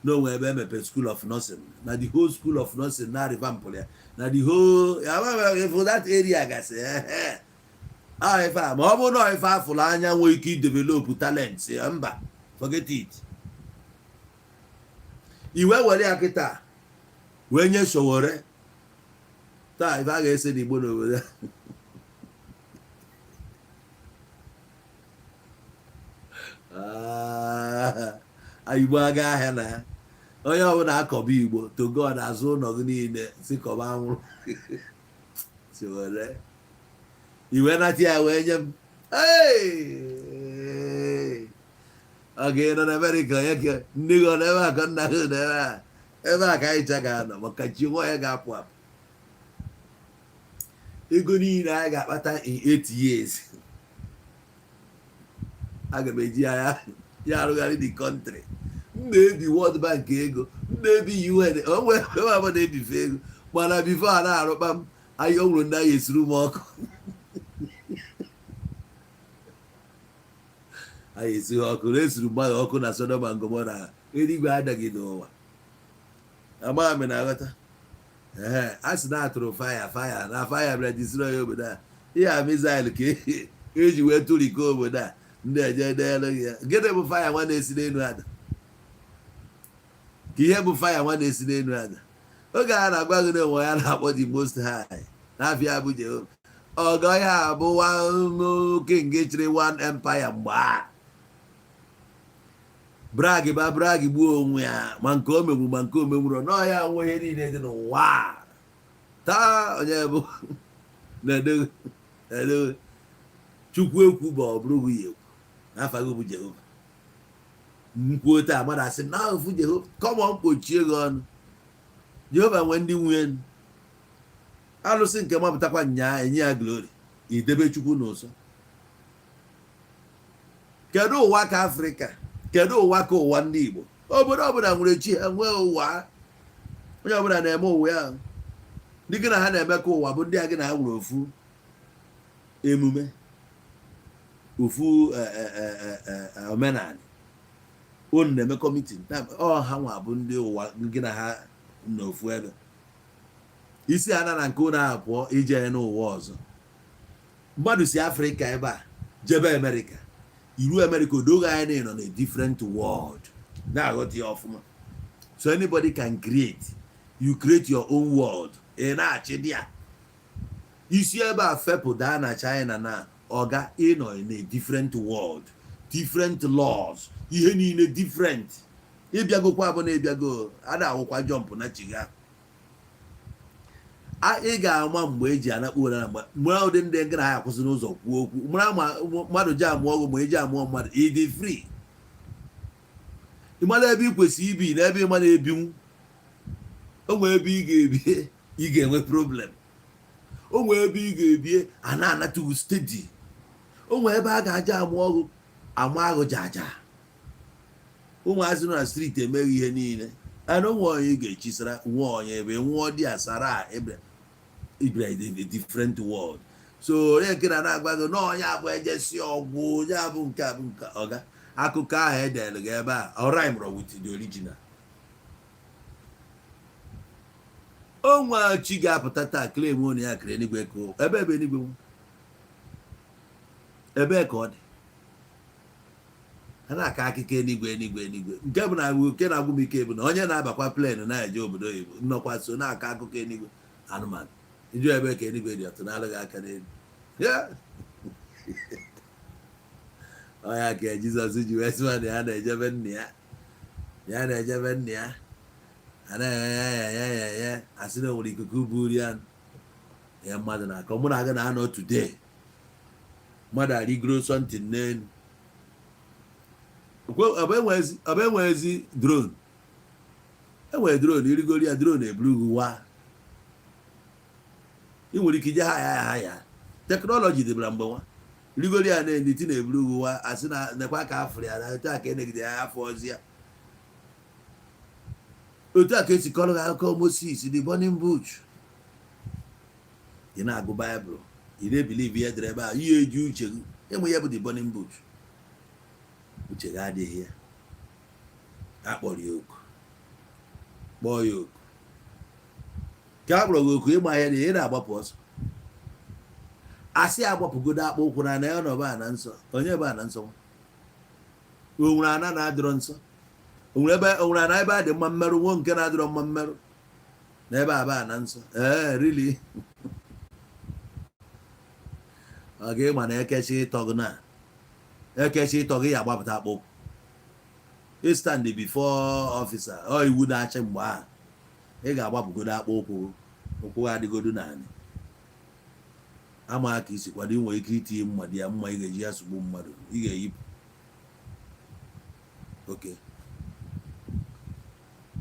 n'onwe ebe emepe school of nursing na the whole school of nursing na revamp ya na the whole ya for that area gasị. Ọ ife a, ma ọ bụrụ na ife afụrụ anya nwee ike idevelop talent ya, mba, forget it. Iwe were ya kịta wee nye Sowore taa, ife a ga-ese n'Igbo n'obodo a. Igbo aga ahịa na ya, onye ọbụla akọba Igbo to God, azụ ụlọ gị niile si kọba anwụrụ. Sowore iwe nata ya wee nye m. Hey! Ọ ga-enọ na Amerịka, onye ka nne gị ọ nọ ebe a, ka nna gị nọ ebe a, ebe a ka anyị cha ga-anọ maka chi nwa ya ga-apụ apụ. Ego niile anyị ga-akpata in 8 years, aga m eji ya ya arụgharị the country. M na-ebi World Bank ego, m na-ebi UN, onwe ebe abụ na-ebife ego, mana before a na-arụkpa m anyị, o nwere ndị anyị esuru m ọkụ, anyị esighị ọkụ na esuru mmadụ ọkụ na Sodom and Gomora, eluigwe adaghị n'ụwa. Amaghị m na aghọta. Ee, a sị na atụrụ fire, fire na fire bịara destroy obodo a. Ihe a missile ka eji wee tụriko obodo a, ndị eje deelu ya. Gịnị bụ fire nwa na-esi n'elu ada? Ka ihe bụ fire nwa na-esi n'elu ada oge a na-agwa gị na onwe ya na-akpọ the Most High n'afịa bụ Jehova ọgọ ya bụ one king chịrị one empire. Mgbe a brag ba brag gbuo onwe ya, ma nke o megbu ma nke o megburo n'ọya nwe ihe niile dị n'ụwa taa. Onye bụ na-edowe edowe Chukwu ekwu bụ ọ bụrụ gị ya ekwu n'afa gị bụ Jehova nkwuo taa, mmadụ asị na ofu Jehova kọmọ mkpochie gị ọnụ. Jehova nwee ndị nwunye alụsị nke mapụtakwa nyaa enye ya glory, idebe Chukwu n'ụsọ. Kedu ụwa ka Afrịka? Kedu ụwa ka ụwa ndị Igbo? Obodo ọbụla nwere chi ha, nwee ụwa. Onye ọbụla na-eme ụwa ya. Ndị gị na ha na-emekọ ụwa bụ ndị a gị na ha nwere ofu emume, ofu omenala unu na-emekọ meeting, ọ ha nwa bụ ndị ụwa gị na ha n'ofu ebe. Isi ha na nke unu ahụ pụọ ije n'ụwa ọzọ. Mmadụ si Afrịka ebe a jebe Amerịka, iru Amerịka odoghị anya na ị nọ na different world, na-aghọta ya ọfụma. So anybody can create, you create your own world. Ị na-achị dị ya isi ebe a fepụ daa na China na ọga, ịnọ in a different world, different laws, ihe niile different. Ịbịagokwa bụ na ịbịago a na-awụkwa jump na chiga. Ị ga-ama mgbe eji anakpu ụra na mgbe mgbe ụdị ndị ngị na ha akwụsị n'ụzọ kwuo okwu, mara ma mmadụ ji amụọ ọgwụ, ma eji amụọ mmadụ. Ịdị free, ị mara ebe ị kwesịrị ibi na ebe ị ma na-ebinwu. O nwee ebe ị ga-ebi, ị ga-enwe problem. O nwee ebe ị ga-ebie, a na-anatụghị steady. O nwee ebe a ga-aja amụ ọgụ, ama agụ jaja. Ụmụazị nọ na street emeghị ihe niile ana. Onwe onye ị ga-echisara nwe onye ebe nwụọ dị asara ebe ibra a different world. So onye nke na na-agwa gị na onye abụ ejesi ọgwụ, onye abụ nke abụ nke ọga akụkọ ahụ edere gị ebe a, ọ rhyme with the original. Onwe chi ga-apụta taa claim onye ya kere eluigwe ka ebe ebe eluigwe nwe, ebee ka ọ dị? A na-akọ akụkọ eluigwe, eluigwe, eluigwe. Nke bụ na nke na-agwụ m ike bụ na onye na-abakwa plane na-eje obodo oyibo nnọkwa so na-akọ akụkọ eluigwe. Anụmanụ iju ebe ka eluigwe dị, ọtụ na-alụghị aka n'elu ya. Ọya ka Jizọs ji wee sị na ya na-ejebe nna ya, ya na-ejebe nna ya. A na-ya ya ya ya ya asị na o nwere ikuku buru ya. Ya mmadụ na-akọ, mụ na gị na-anọ today, mmadụ arigoro something n'elu. Ọ bụ enweghịzi drone, enwere drone, irigoro ya, drone eburu gị wa. Ị nwere ike ije ha ya ha ya. Technology dịbara mgbe nwa rigoro ya na-eni ti na-eburu gị wa. Asị na nekwa ka afụrụ ya na otu a ka enegide ya afọ ọzọ ya, otu a ka esi kọrọ gị akụkọ Moses, the burning bush. Ị na-agụ Baịbụl, ị na-ebelieve ihe dere ebe a, ihe eji uche gị ịmụ ihe bụ the burning bush. Uche gị adịghị ya. Akpọrọ ya oku, kpọọ ya oku ka a kpọrọ gị oku ịgba ihe na ị na-agbapụ ọsọ. Asị agbapụgodo akpụ ụkwụ na ya nọba ana nsọ. Onye bụ ana nsọ? O nwere ana na-adịrọ nsọ? O nwere ebe, o nwere ana ebe a dị mma mmerụ, nwo nke na-adịrọ mma mmerụ na ebe aba ana nsọ? Ee, really, ọ ga-ịma na ekechi ịtọ gị, na ekechi ịtọ gị, ya agbapụta akpụ ụkwụ, stand before officer. Ọ iwu na-achị mgbe ahụ, ị ga-agbapụgodo akpụ ụkwụ, ụkwụ adịgodo naanị ama ka isi kwado. Ị nwere ike itinye mma dị ya mma, ị ga-eji ya sugbu mmadụ, ị ga-eyipụ oke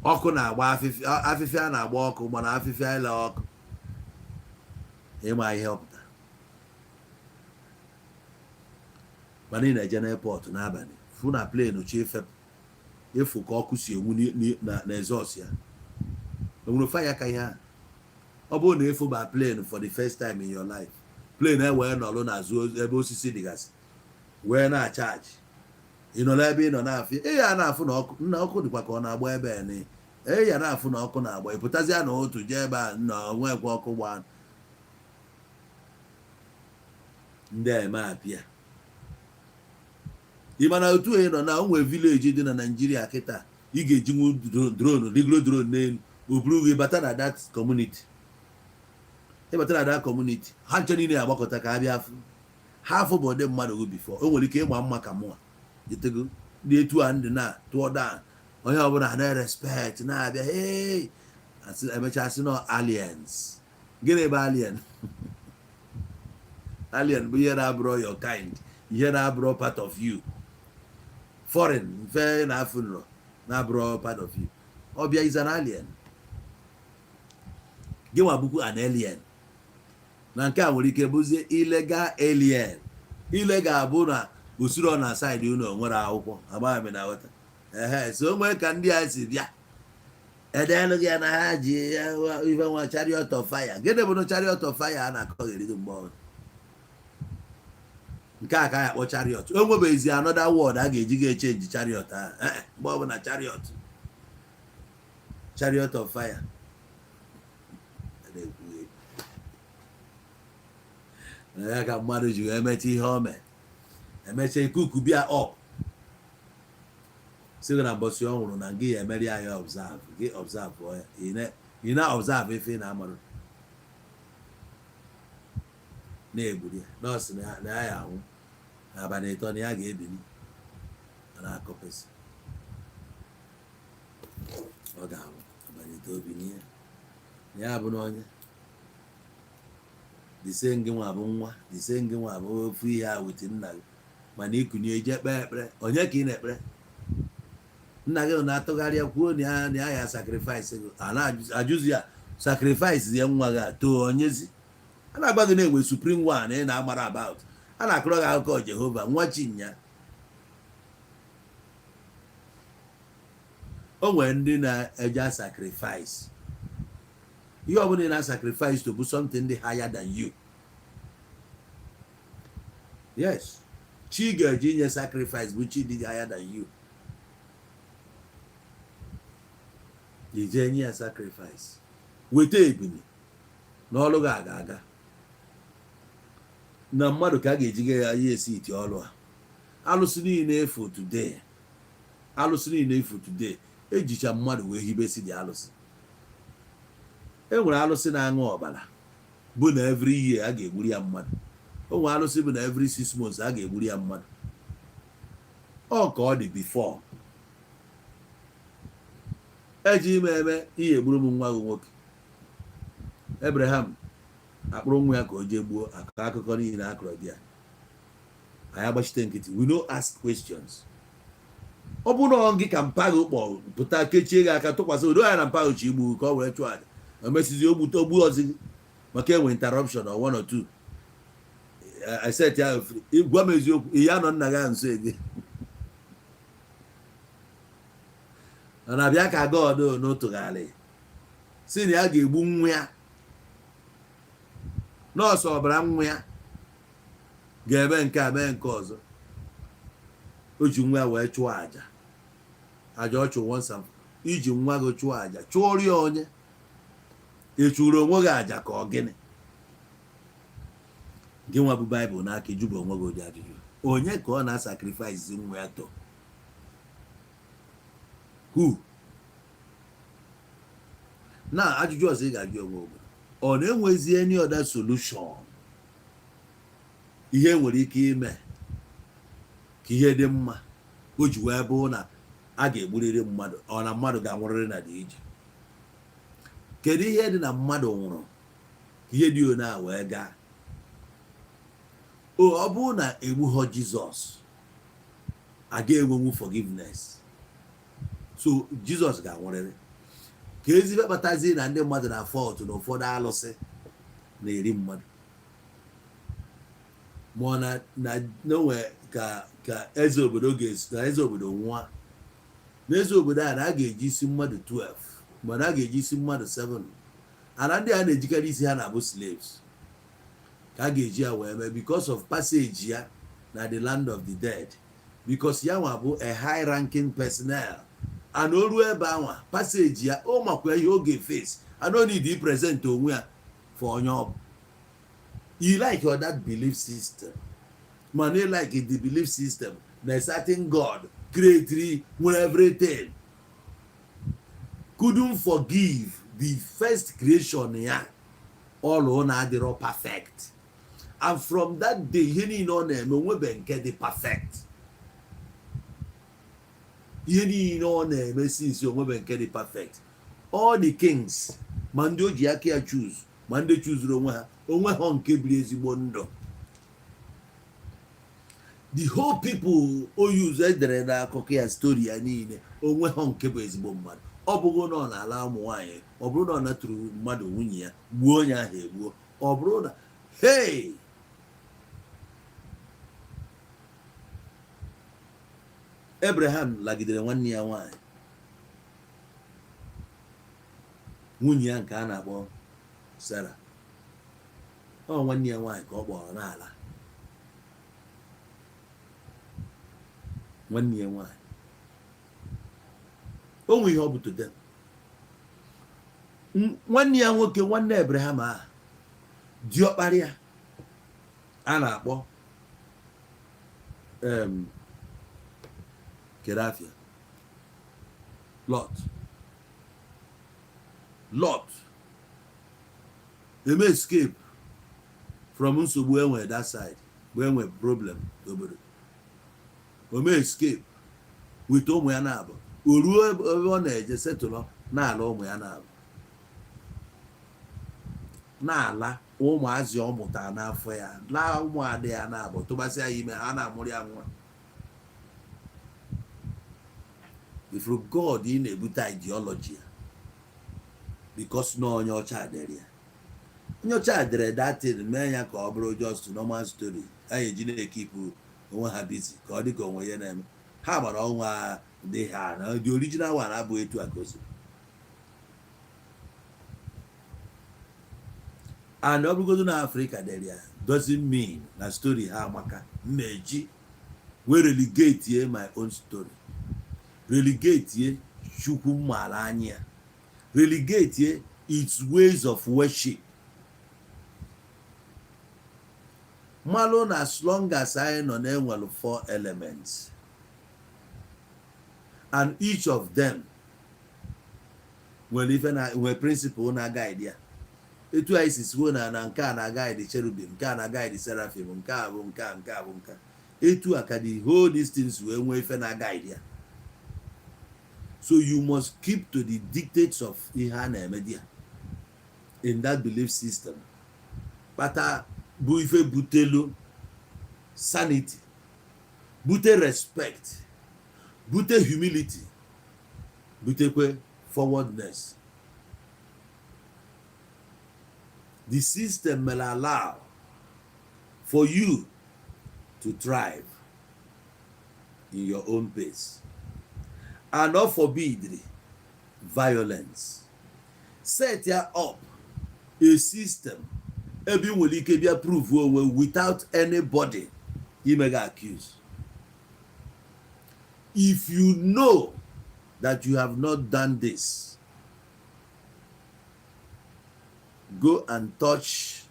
ọkụ na-agba afịfịa, afịfịa na-agba ọkụ, mana afịfịa ile ọkụ ịma ihe ọ pụtara. Mana ị na-eje n'airport n'abalị, fụ na plane chi efepụ, efu ka ọkụ si enwu na exhaust ya. Enwere fire ka ihe ahụ. Ọ bụrụ na ịfụba plane for the first time in your life, plane ewee nọrọ n'azụ ebe osisi dịgasị wee na-achaji, ị nọ n'ebe ị nọ na-afụ, ị ya na-afụ na ọkụ nna ọkụ dịkwa ka ọ na-agba ebe ni, ị ya na-afụ na ọkụ na-agba. Ị pụtazịa na otu jee ebe a na onwekwa ọkụ gbaa. Ndị a eme apịa. Ị ma na otu ị nọ na o nwere village dị na Naijiria kịta, ị ga-ejinwu drone, rigoro drone n'elu, o buru gị bata na that community. Ịbata na that community, ha nche niile agbakọta ka ha bịa afụ ha afụ bụ ụdị mmadụ gị before. O nwere ike ịgba mma ka mụnwa etego dị etu a ndị na tụọ down, onye ọbụla na-respect na-abịa. Hey, emechaa sị nọ aliens. Gịnị bụ alien? Alien bụ ihe na-abụrọ your kind, ihe na-abụrọ part of you, foreign mfe na-afụ nrọ na-abụrọ part of you. Ọbịa is an alien. Gị nwa bụkwu an alien. Na nke a nwere ike bụzie illegal alien. Illegal bụ na usoro na side unu nwere akwụkwọ amaghị m na ghọta. Ehe, so o nwee ka ndị a si bịa edeelu gị ya na ha ji ife nwa chariot of fire. Gịnị bụ chariot of fire a na-akọgherigo mgbe ọbụla? Nke a ka a akpọ chariot. O nwebeghịzi another word a ga-eji ga-echange chariot ahụ. Mgbe ọbụla chariot, chariot of fire na-ekwu ya ka mmadụ ji wee mecha ihe o mee, emecha ikuku bịa up sị gị na mbọsị ọ nwụrụ na gị ya emeri ya observe gị, observe ya, ị na observe ife ị na-amarụ na-egburu ya nọọsụ na ya anwụ n'abalị 3 na ya ga-ebili na-akọpesị. Ọ ga-anwụ abalị 3, binie na ya bụ na onye The same gị nwa bụ nwa, the same gị nwa bụ ofu ihe a with nna gị, mana ikunye ije kpee ekpere, onye ka ị na-ekpere? Nna gị na-atụgharị ya kwuo na ya sacrifice gị, a na-ajụzi ya sacrifice ya nwa gị a too onyezi a na-agba gị na-enwe supreme one ị na-amara about, a na-akọrọ gị akụkọ Jehova nwa chinya. O nwere ndị na-eje sacrifice ihe ọbụla ị na-sacrifice to bụ something dị higher than you. Yes, chi ga-eji inye sacrifice bụ chi dị higher than you, ije nye ya sacrifice, weta ebini na ọlụ gị aga aga na mmadụ ka a ga-ejiga ya ya esi iti ọlụ a. Alụsị niile efu today, alụsị niile efu today, ejicha mmadụ wee hibesi dị alụsị. E nwere alụsị na-aṅụ ọbara bụ na every year a ga-egburu ya mmadụ. O nwere alụsị bụ na every 6 months a ga-egburu ya mmadụ. Ọ ka ọ dị before eji ime eme ihe egburu m nwa gị nwoke Abraham akpụrụ nwa ya ka o jee gbuo. Akọ akụkọ niile akọrọ di ya, anyị agbachite nkịtị, we no ask questions. Ọ bụrụ na ọ gị ka mpa gị kpọ pụta kechie gị aka tụkwasị odo ya na mpa gị chi igbu ka ọ were chụọ aja, o mesizi ogbute ogbu ọzi gị maka enwe interruption or one or two I set ya free. Gwa m eziokwu, ihe anọ nna gị nso ege ọ na-abịa ka God n'ụtụgharị si na ya ga-egbu nwa ya, nọọsụ ọbara nwa ya ga-eme nke a mee nke ọzọ. O ji nwa ya wee chụọ aja, aja ọ chụ once and iji nwa gị chụọ aja, chụọrọ ya onye ị chụrụ onwe gị aja ka ọ gịnị? Gị nwa bụ Baịbụl n'aka ịjụba onwe gị ụdị ajụjụ, onye ka ọ na-asacrifice nwa ya to who? Na ajụjụ ọzọ ị ga-ajụ onwe gị, ọ na-enwezi any other solution ihe nwere ike ime ka ihe dị mma o ji wee bụ na a ga-egburịrị mmadụ, ọ na mmadụ ga-anwụrịrị na dị ije? Kedu ihe dị na mmadụ nwụrụ ka ihe dị one a wee gaa? O ọ bụrụ na egbughọ Jizọs, a ga-enwenwu forgiveness, so Jizọs ga-anwụrịrị. Ka ezigbo kpatazie na ndị mmadụ na fault na ụfọdụ alụsị na-eri mmadụ, ma ọ na n'onwe ka eze obodo ga-esi na eze obodo nwụọ, na eze obodo a na a ga-eji isi mmadụ 12, mana a ga-eji isi mmadụ 7, ana ndị a na-ejikarị isi ha na-abụ slaves ka a ga-eji ya wee mee because of passage ya na the land of the dead, because ya nwa bụ a high ranking personnel and o ruo ebe anwa passage ya, o makwa ihe ọ ga-face and o need present onwe ya for onye ọ bụ. You like your that belief system, mana you like the belief system na a certain God created nwere everything couldn't forgive the first creation ya ọlụ na-adịrọ perfect, and from that day ihe niile ọ na-eme onwebe nke dị perfect. Ihe niile ọ na-eme since onwebe nke dị perfect. All the kings, ma ndị o ji aka ya choose, ma ndị chuzuru onwe ha, onwe ha nke biri ezigbo ndụ. The whole people o use edere n'akụkọ ya, story ya niile, onwe ha nke bụ ezigbo mmadụ. Ọ bụghị na ọ na-ala ụmụ nwaanyị, ọ bụrụ na ọ natụrụ mmadụ nwunye ya gbuo onye ahụ egbuo, ọ bụrụ na hey, Abraham lagidere nwanne ya nwaanyị, nwunye ya nke a na-akpọ Sarah, ọ nwanne ya nwaanyị ka ọ kpọrọ n'ala nwanne ya nwaanyị. O nwe ihe ọ bụ to them. Nwanne ya nwoke, nwanne Abraham ahụ, diọkpara ya a na-akpọ Kerafia, Lot. Lot eme escape from nsogbu enwe that side bụ enwe problem n'obodo. O mee escape with ụmụ ya na-abụ, o ruo ebe ọ na-eje setụlụ n'ala ụmụ ya na-abụ, n'ala Ụmụazị ọ mụtara n'afọ ya laa, ụmụada ya na-abụ tụbasịa ya ime, ha na-amụrụ ya nwa. Ifuru God ị na-ebute ideology ya, because na onye ọcha dere ya. Onye ọcha dere that thing, mee ya ka ọ bụrụ just normal story ha eji na-ekeep onwe ha busy, ka ọ dị ka onwe ya na-eme ha gbara ọnwa dị ha na the original one abụghị etu a ka o si. And ọ bụrụgodu na Afrịka dere ya, doesn't mean na story ha amaka. Mmeji wee relegate my own story, relegate Chukwu mmaala anya ya, relegate its ways of worship. Malụ na as long as anyị nọ na-enwere four elements, and each of them nwere ife na nwere principle na-guide ya. Etu anyị si siwo na nke a na-guide cherubim, nke a na-guide seraphim, nke a bụ nke a, nke a bụ nke a, etu a ka the whole these things wee nwee ife na-guide ya. So you must keep to the dictates of ihe a na-eme there in that belief system. Kpata bụ ife butelu sanity, bute respect, bute humility, butekwe forwardness. The system will allow for you to thrive in your own pace and not forbid violence. Set ya up a system ebe ị nwere ike bịa prove onwe without anybody ime gị accuse. If you know that you have not done this, go and touch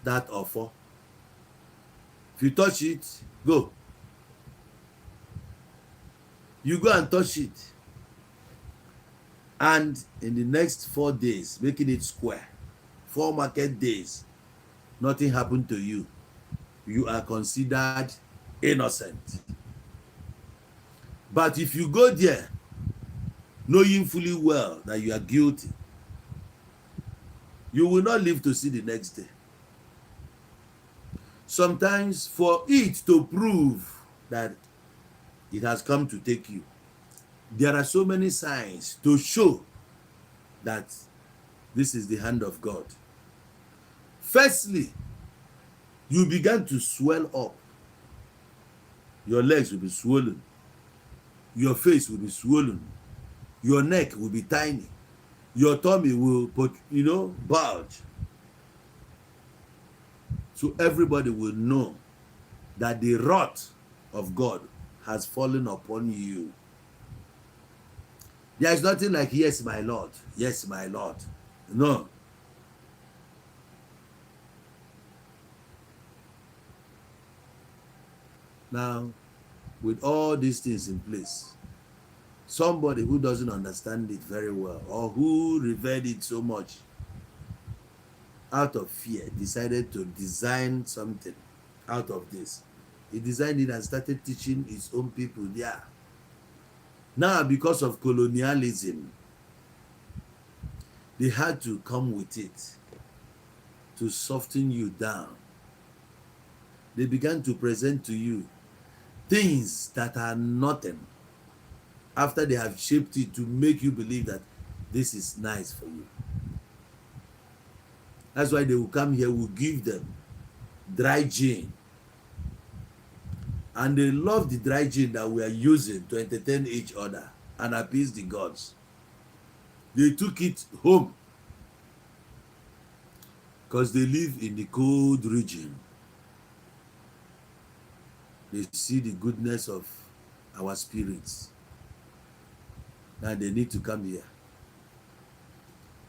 that offer. If you touch it, go. You go and touch it, and in the next 4 days, making it square, 4 market days, nothing happened to you, you are considered innocent. But if you go there knowing fully well that you are guilty, you will not live to see the next day. Sometimes, for it to prove that it has come to take you, there are so many signs to show that this is the hand of God. Firstly, you began to swell up. Your legs will be swollen, your face will be swollen, your neck will be tiny, your tummy will put, bulge. So everybody will know that the wrath of God has fallen upon you. There is nothing like, "Yes, my Lord, yes, my Lord." No. Now, with all these things in place, somebody who doesn't understand it very well or who revered it so much out of fear decided to design something out of this. He designed it and started teaching his own people there. Now, because of colonialism, they had to come with it to soften you down. They began to present to you things that are nothing after they have shaped it to make you believe that this is nice for you. That's why they will come here, will give them dry gin. And they love the dry gin that we are using to entertain each other and appease the gods. They took it home because they live in the cold region. They see the goodness of our spirits. Now they need to come here.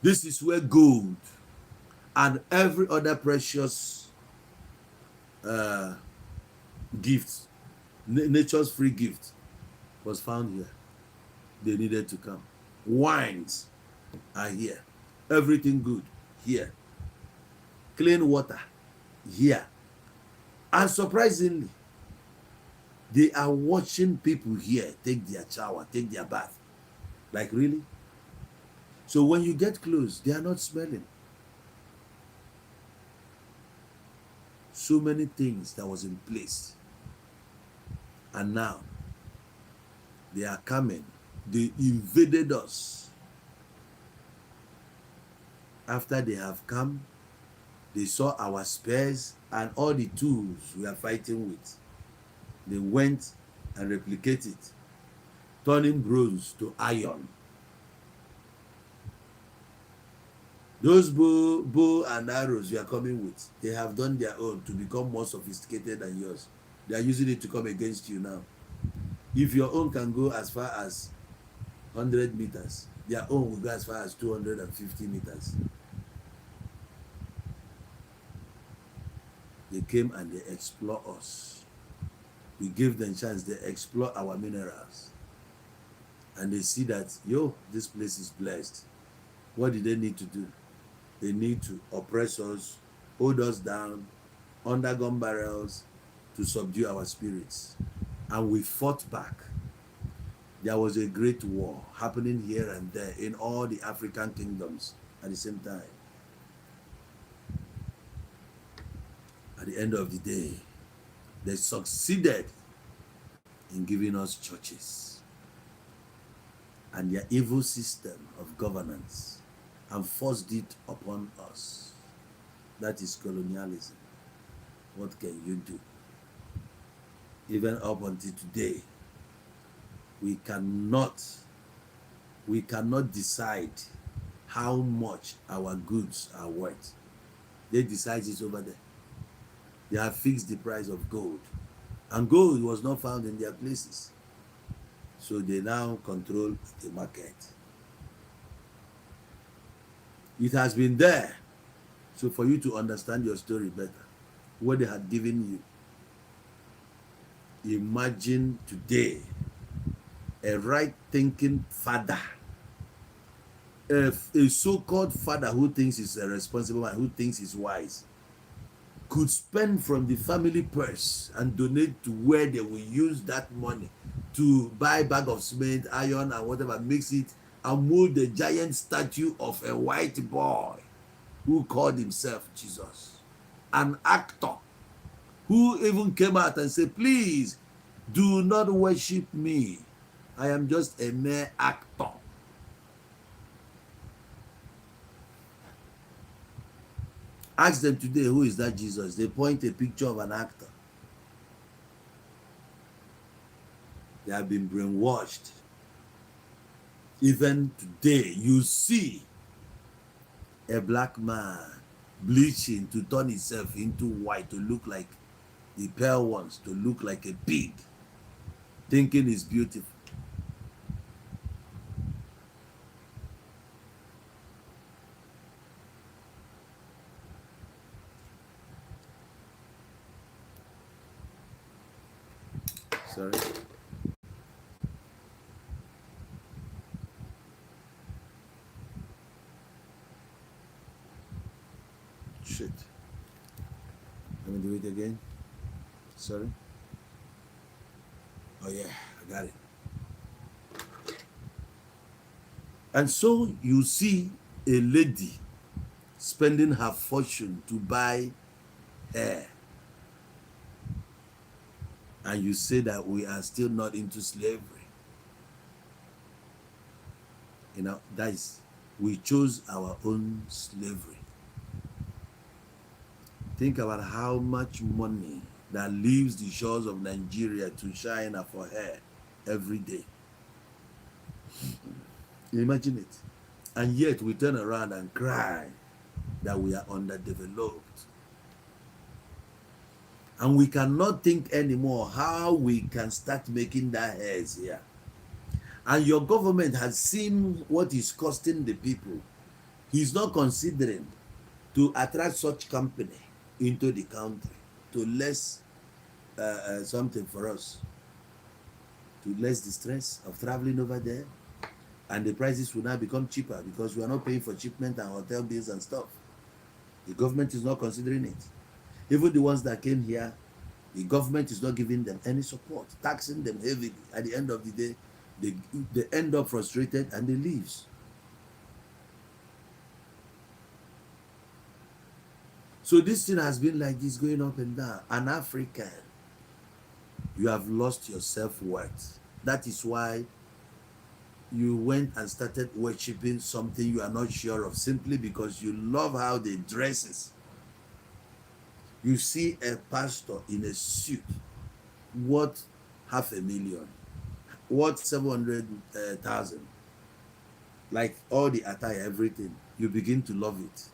This is where gold and every other precious gift, nature's free gift, was found here. They needed to come. Wines are here. Everything good here. Clean water here. And surprisingly, they are watching people here take their shower, take their bath. Like, really? So when you get close, they are not smelling. So many things that was in place, and now they are coming. They invaded us. After they have come, they saw our spears and all the tools we are fighting with. They went and replicated it, turning bronze to iron. Those bow and arrows you are coming with, they have done their own to become more sophisticated than yours. They are using it to come against you now. If your own can go as far as 100 meters, their own will go as far as 250 meters. They came and they explore us. We gave them chance. They explore our minerals. And they see that, yo, this place is blessed. What do they need to do? They need to oppress us, hold us down, under gun barrels, to subdue our spirits. And we fought back. There was a great war happening here and there in all the African kingdoms at the same time. At the end of the day, they succeeded in giving us churches and their evil system of governance and forced it upon us. That is colonialism. What can you do? Even up until today, we cannot we cannot decide how much our goods are worth. They decide it over there. They have fixed the price of gold. And gold was not found in their places. So they now control the market. It has been there. So for you to understand your story better, what they had given you, imagine today a right thinking father, a so-called father who thinks he's a responsible man, who thinks he's wise, could spend from the family purse and donate to where they will use that money to buy bag of cement, iron, and whatever, mix it and mold the giant statue of a white boy who called himself Jesus, an actor who even came out and said, "Please do not worship me. I am just a mere actor." Ask them today, who is that Jesus? They point a picture of an actor. They have been brainwashed. Even today, you see a black man bleaching to turn himself into white, to look like the pale ones, to look like a pig, thinking he's beautiful. Sorry. Shit. Let me do it again. Sorry. Oh yeah, I got it. And so you see a lady spending her fortune to buy hair. And you say that we are still not into slavery. That is, we chose our own slavery. Think about how much money that leaves the shores of Nigeria to China for hair every day. Imagine it. And yet we turn around and cry that we are underdeveloped. And we cannot think anymore how we can start making that hairs here. And your government has seen what is costing the people. He's not considering to attract such company into the country to less something for us, to less the stress of traveling over there, and the prices will now become cheaper because we are not paying for shipment and hotel bills and stuff. The government is not considering it. Even the ones that came here, the government is not giving them any support, taxing them heavily. At the end of the day, they end up frustrated and they leave. So this thing has been like this, going up and down. An African, you have lost your self-worth. That is why you went and started worshiping something you are not sure of, simply because you love how they dresses. You see a pastor in a suit worth half a million, worth 700,000, like all the attire, everything. You begin to love it.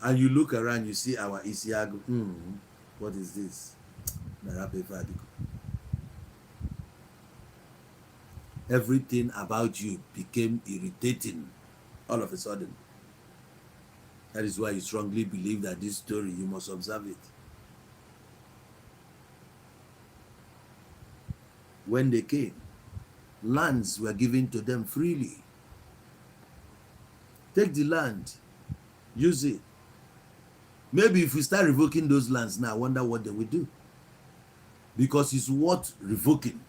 And you look around, you see our Isiagu. What is this? Narape Fadiko. Everything about you became irritating all of a sudden. That is why you strongly believe that this story, you must observe it. When they came, lands were given to them freely. Take the land, use it. Maybe if we start revoking those lands now, I wonder what they will do. Because it's worth revoking.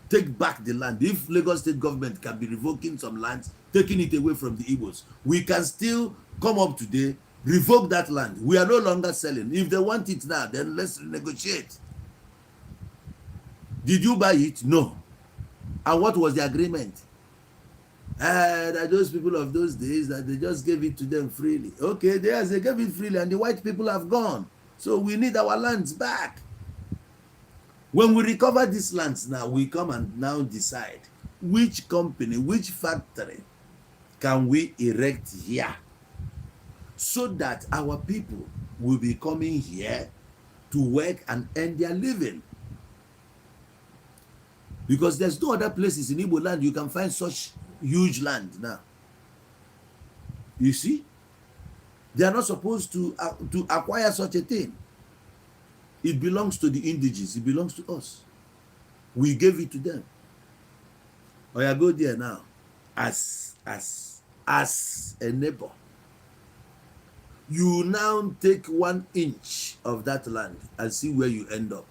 Take back the land. If Lagos State government can be revoking some lands, taking it away from the Igbos, we can still come up today, revoke that land. We are no longer selling. If they want it now, then let's negotiate. Did you buy it? No. And what was the agreement? That those people of those days, that they just gave it to them freely. Okay, they gave it freely, and the white people have gone. So we need our lands back. When we recover these lands now, we come and now decide which company, which factory can we erect here so that our people will be coming here to work and earn their living. Because there's no other places in Igbo land you can find such huge land now. You see, they are not supposed to acquire such a thing. It belongs to the indigenes. It belongs to us. We gave it to them. Or you go there now as a neighbor. You now take 1 inch of that land and see where you end up.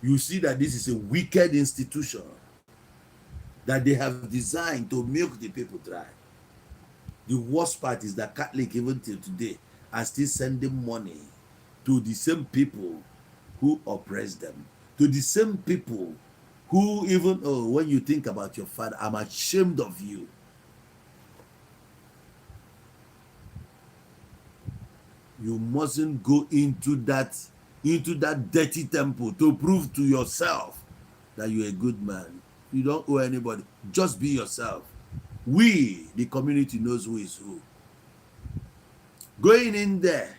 You see that this is a wicked institution that they have designed to milk the people dry. The worst part is that Catholic, even till today, are still sending money to the same people who oppress them, to the same people who even, oh, when you think about your father, I'm ashamed of you. You mustn't go into that dirty temple to prove to yourself that you're a good man. You don't owe anybody. Just be yourself. We, the community, knows who is who. Going in there,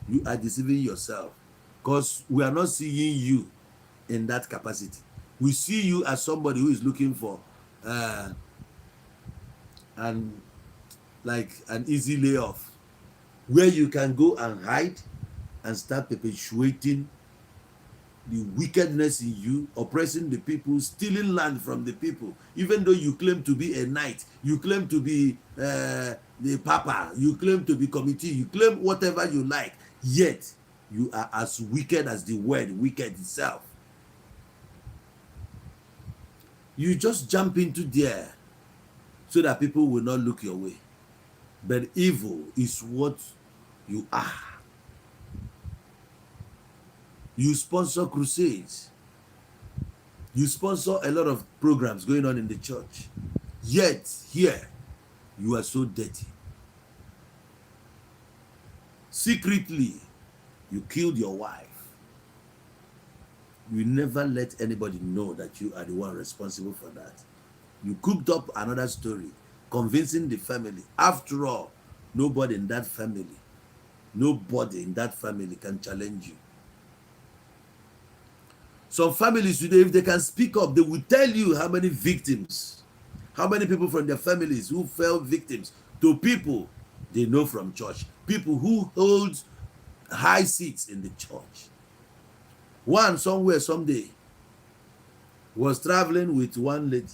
you are deceiving yourself, because we are not seeing you in that capacity. We see you as somebody who is looking for and like an easy layoff where you can go and hide and start perpetuating the wickedness in you, oppressing the people, stealing land from the people. Even though you claim to be a knight, you claim to be the papa, you claim to be committee, you claim whatever you like, yet you are as wicked as the word wicked itself. You just jump into there so that people will not look your way. But evil is what you are. You sponsor crusades. You sponsor a lot of programs going on in the church. Yet, here, you are so dirty. Secretly, you killed your wife. You never let anybody know that you are the one responsible for that. You cooked up another story, convincing the family. After all, nobody in that family, nobody in that family can challenge you. Some families today, if they can speak up, they will tell you how many victims, how many people from their families who fell victims to people they know from church, people who hold high seats in the church. One somewhere someday was traveling with one lady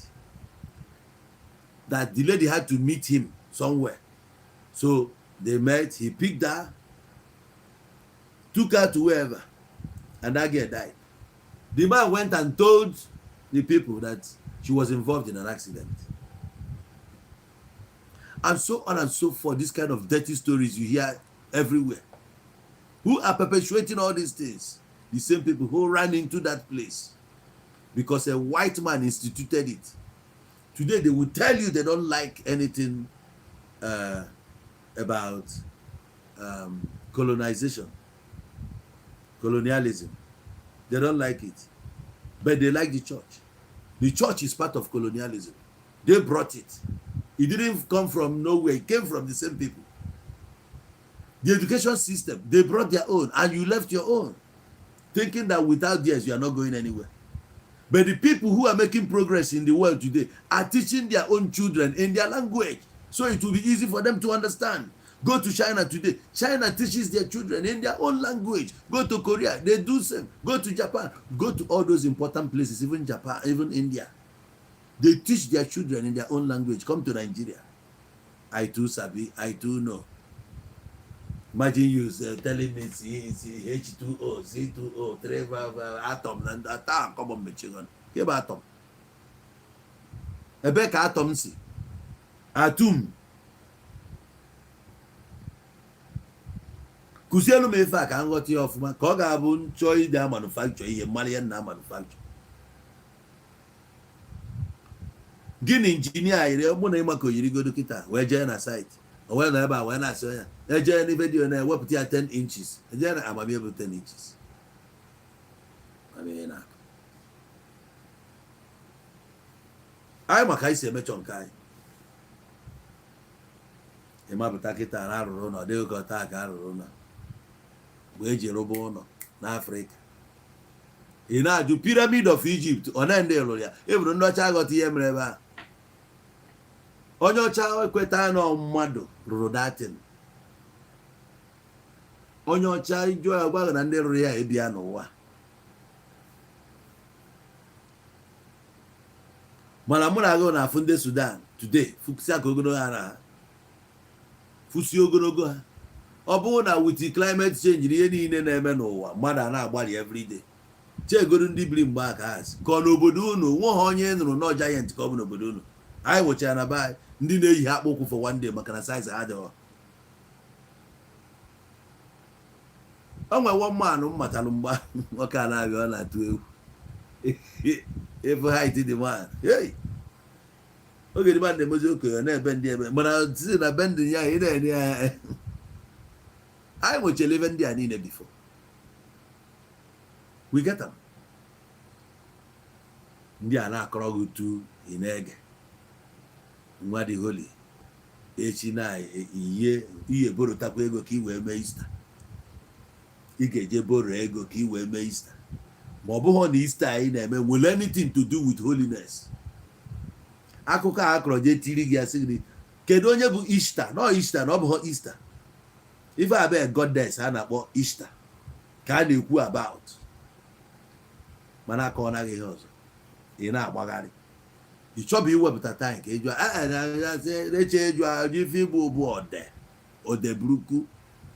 that the lady had to meet him somewhere. So they met, he picked her, took her to wherever, and that girl died. The man went and told the people that she was involved in an accident. And so on and so forth. This kind of dirty stories you hear Everywhere. Who are perpetuating all these things? The same people who ran into that place because a white man instituted it. Today they will tell you they don't like anything about colonization, colonialism. They don't like it, but they like the church. The church is part of colonialism. They brought it. It didn't come from nowhere. It came from the same people. The education system, they brought their own, and you left your own, thinking that without theirs you are not going anywhere. But the people who are making progress in the world today are teaching their own children in their language, so it will be easy for them to understand. Go to China today. China teaches their children in their own language. Go to Korea, they do same. Go to Japan. Go to all those important places, even Japan, even India. They teach their children in their own language. Come to Nigeria. I too sabi, I too know. Imagine you telling me C, C, H2O, C2O, 3, 5, atom, na atom, come on, mechie ọnụ. Ke bụ atom? Ebe ka atom si? Atum. Kụzielu m ife a ka m ghọta ya ọfụma, ka ọ ga-abụ nchọ ide a manufacture ihe mara ihe na manufacture. Gịnị injinia yiri mụ na ịma ka oyirigodo kịta wee jee na site, o wee nọ ebe a wee na-asị ya ejee n'ife dị na-ewepụta ya 10 inches, ejee na amamihe bụ 10 inches. Amamihe na-akụ anyị maka anyị si emechọ nke anyị. Ịmapụta kịta na arụrụ ụlọ dịghị ka taa ka arụrụ ụlọ mgbe eji rụba ụlọ n'Afrịka. Ị na-ajụ pyramid of Egypt, ọ na ndị rụrụ ya? Eburu ndị ọcha aghọta ihe mere ebe a. Onye ọcha ekweta na mmadụ rụrụ datin. Onye ọcha jụọ ya, gwa na ndị rụrụ ya ebia n'ụwa. Mana mụ na agụ na-afụ ndị Sudan today fụsịa ka ogologo ha na ha fụsie ogologo ha. Ọ bụrụ na with climate change na ihe niile na-eme n'ụwa, mmadụ a na-agbalị everyday. Chegodu ndị biri mgbe aka ha si ka ọ n'obodo unu nwe ha, onye nụrụ nọ giant ka ọ bụ n'obodo unu. Anyị nwechara na be anyị ndị na-eyi akpụ ụkwụ for one day maka na size ha adịghọ. O nwere one man m matalụ mgbe nwoke a na-abịa, ọ na-atụ egwu efu height dị man. Hey! Oge dị man na-emezi okenye na-ebe ndị ebe mana si na be ndị ya ị na-enye ya. Anyị nwechara ebe ndị a niile before we get them. Ndị a na-akọrọ gị tu ị na-ege nwa dị holy echi na iye iye borotakwa ego ka ị wee mee Easter. Ị ga-eje boro ego ka ị wee mee Easter, ma ọ bụghị na Easter anyị na-eme nwere anything to do with holiness. Akụkọ a akọrọ jee tiri gị asị gị kedu onye bụ Easter? Nọ Easter na ọ bụghị Easter. Ife a bụ goddess a na-akpọ Easter ka a na-ekwu about, mana aka ọ naghị ihe ọzọ ị na-agbagharị. Ị chọbụ iwepụta time ka eju eche eju ajụ ife igbo bụ ode ode burukwu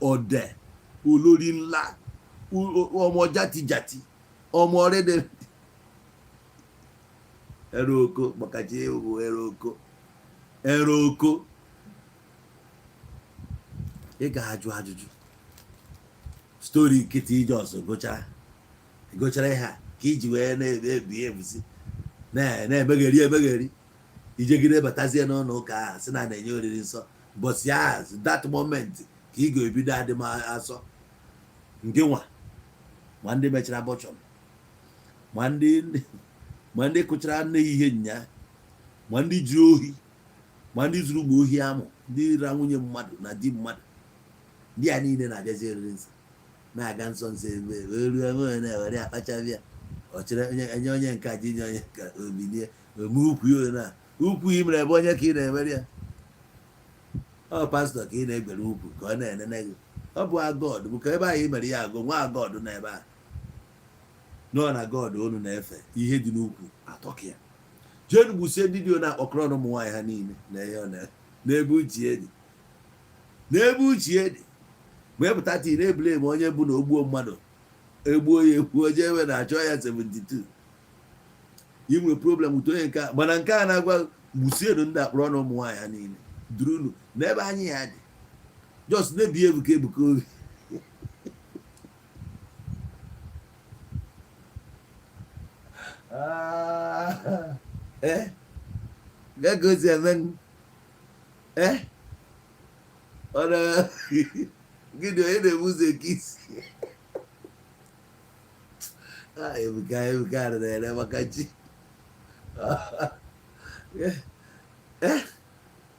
ode olórí ńlá ọmọ jatijati ọmọ rẹdẹ ẹrọ oko makachi ewu ẹrọ oko ẹrọ oko. Ị ga-ajụ ajụjụ stori nkịtị ije ọzọ gụchara gụchara ihe a ka iji wee na-ebi ebusi na-emegheri emegheri ijegide batazie n'ụlọ ụka ahụ sị na na-enye oriri nsọ bọsi ahụ, that moment ka ị ga-ebido adị m asọ nke nwa. Ma ndị mechara bọchọn, ma ndị kụchara nne ya ihe nya, ma ndị jiri ohi, ma ndị zuru ụmụ ohi amụ, ndị ra nwunye mmadụ na di mmadụ, ndị a niile na-abịazi oriri nsọ na-aga nsọ nsọ ebe wee ruo ebe na-ewere akpachabịa ọchịrị onye enye onye nke ji nye onye ka obilie ome ukwu ya na ukwu ị mere ebe onye ka ị na-emere ya. Ọ pastọ ka ị na-egbere ukwu ka ọ na-enene gị. Ọ bụ agọd bụ ka ebe ahụ ị mere ya agụ nwa agọd na ebe a nọ na god unu na-efe ihe dị n'ukwu atọka ya. Jee gbusie ndị dị na-akpọkọrọ ụmụ nwaanyị ha niile na ihe ọ n'ebe uchie dị, n'ebe uchie dị. Mgbe pụta tii na-ebule ma onye bụ na ogbuo mmadụ egbuo ya egbuo jee ebe na-achọ ya 72. Ị nwere problem with onye nke a, mana nke a na-agwa gbusienu ndị akpọrọ na ụmụ nwaanyị ha niile durunu n'ebe anyị ya dị. Just na-ebi Ebuka Ebuka Obi. Ah, ka o si eme ọ na gịnị onye na-ebu ụzọ eke isi? Ah, Ebuka, Ebuka na-ere maka chi.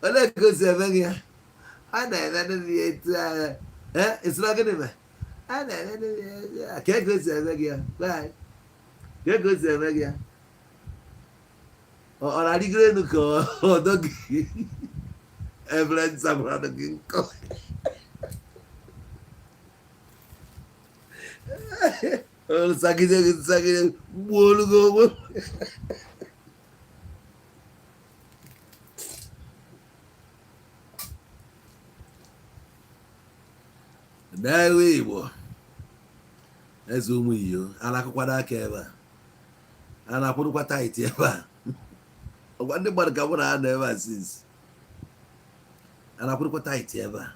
Olee ka o si eme gị ya? A na-eme ndị ya etu ahụ. Ịsịra gịnị mee? A na-eme ndị ya etu ahụ. Ka o si eme gị ya? Gwa anyị. Ka o si eme gị ya? Ọ na-arịgoro elu ka ọdọ gị efere nsakwara gị nkọ? Nsagide gị, nsagide gbuo olu gị onwe. N'ewe Igbo, eze ụmụ iyo a na-akụkwado aka ebe a, a na-akwụdokwa tithe ebe a. Ọgwa ndị mmadụ ka mụ na ha nọ ebe a since a na-akwụdokwa tithe ebe a.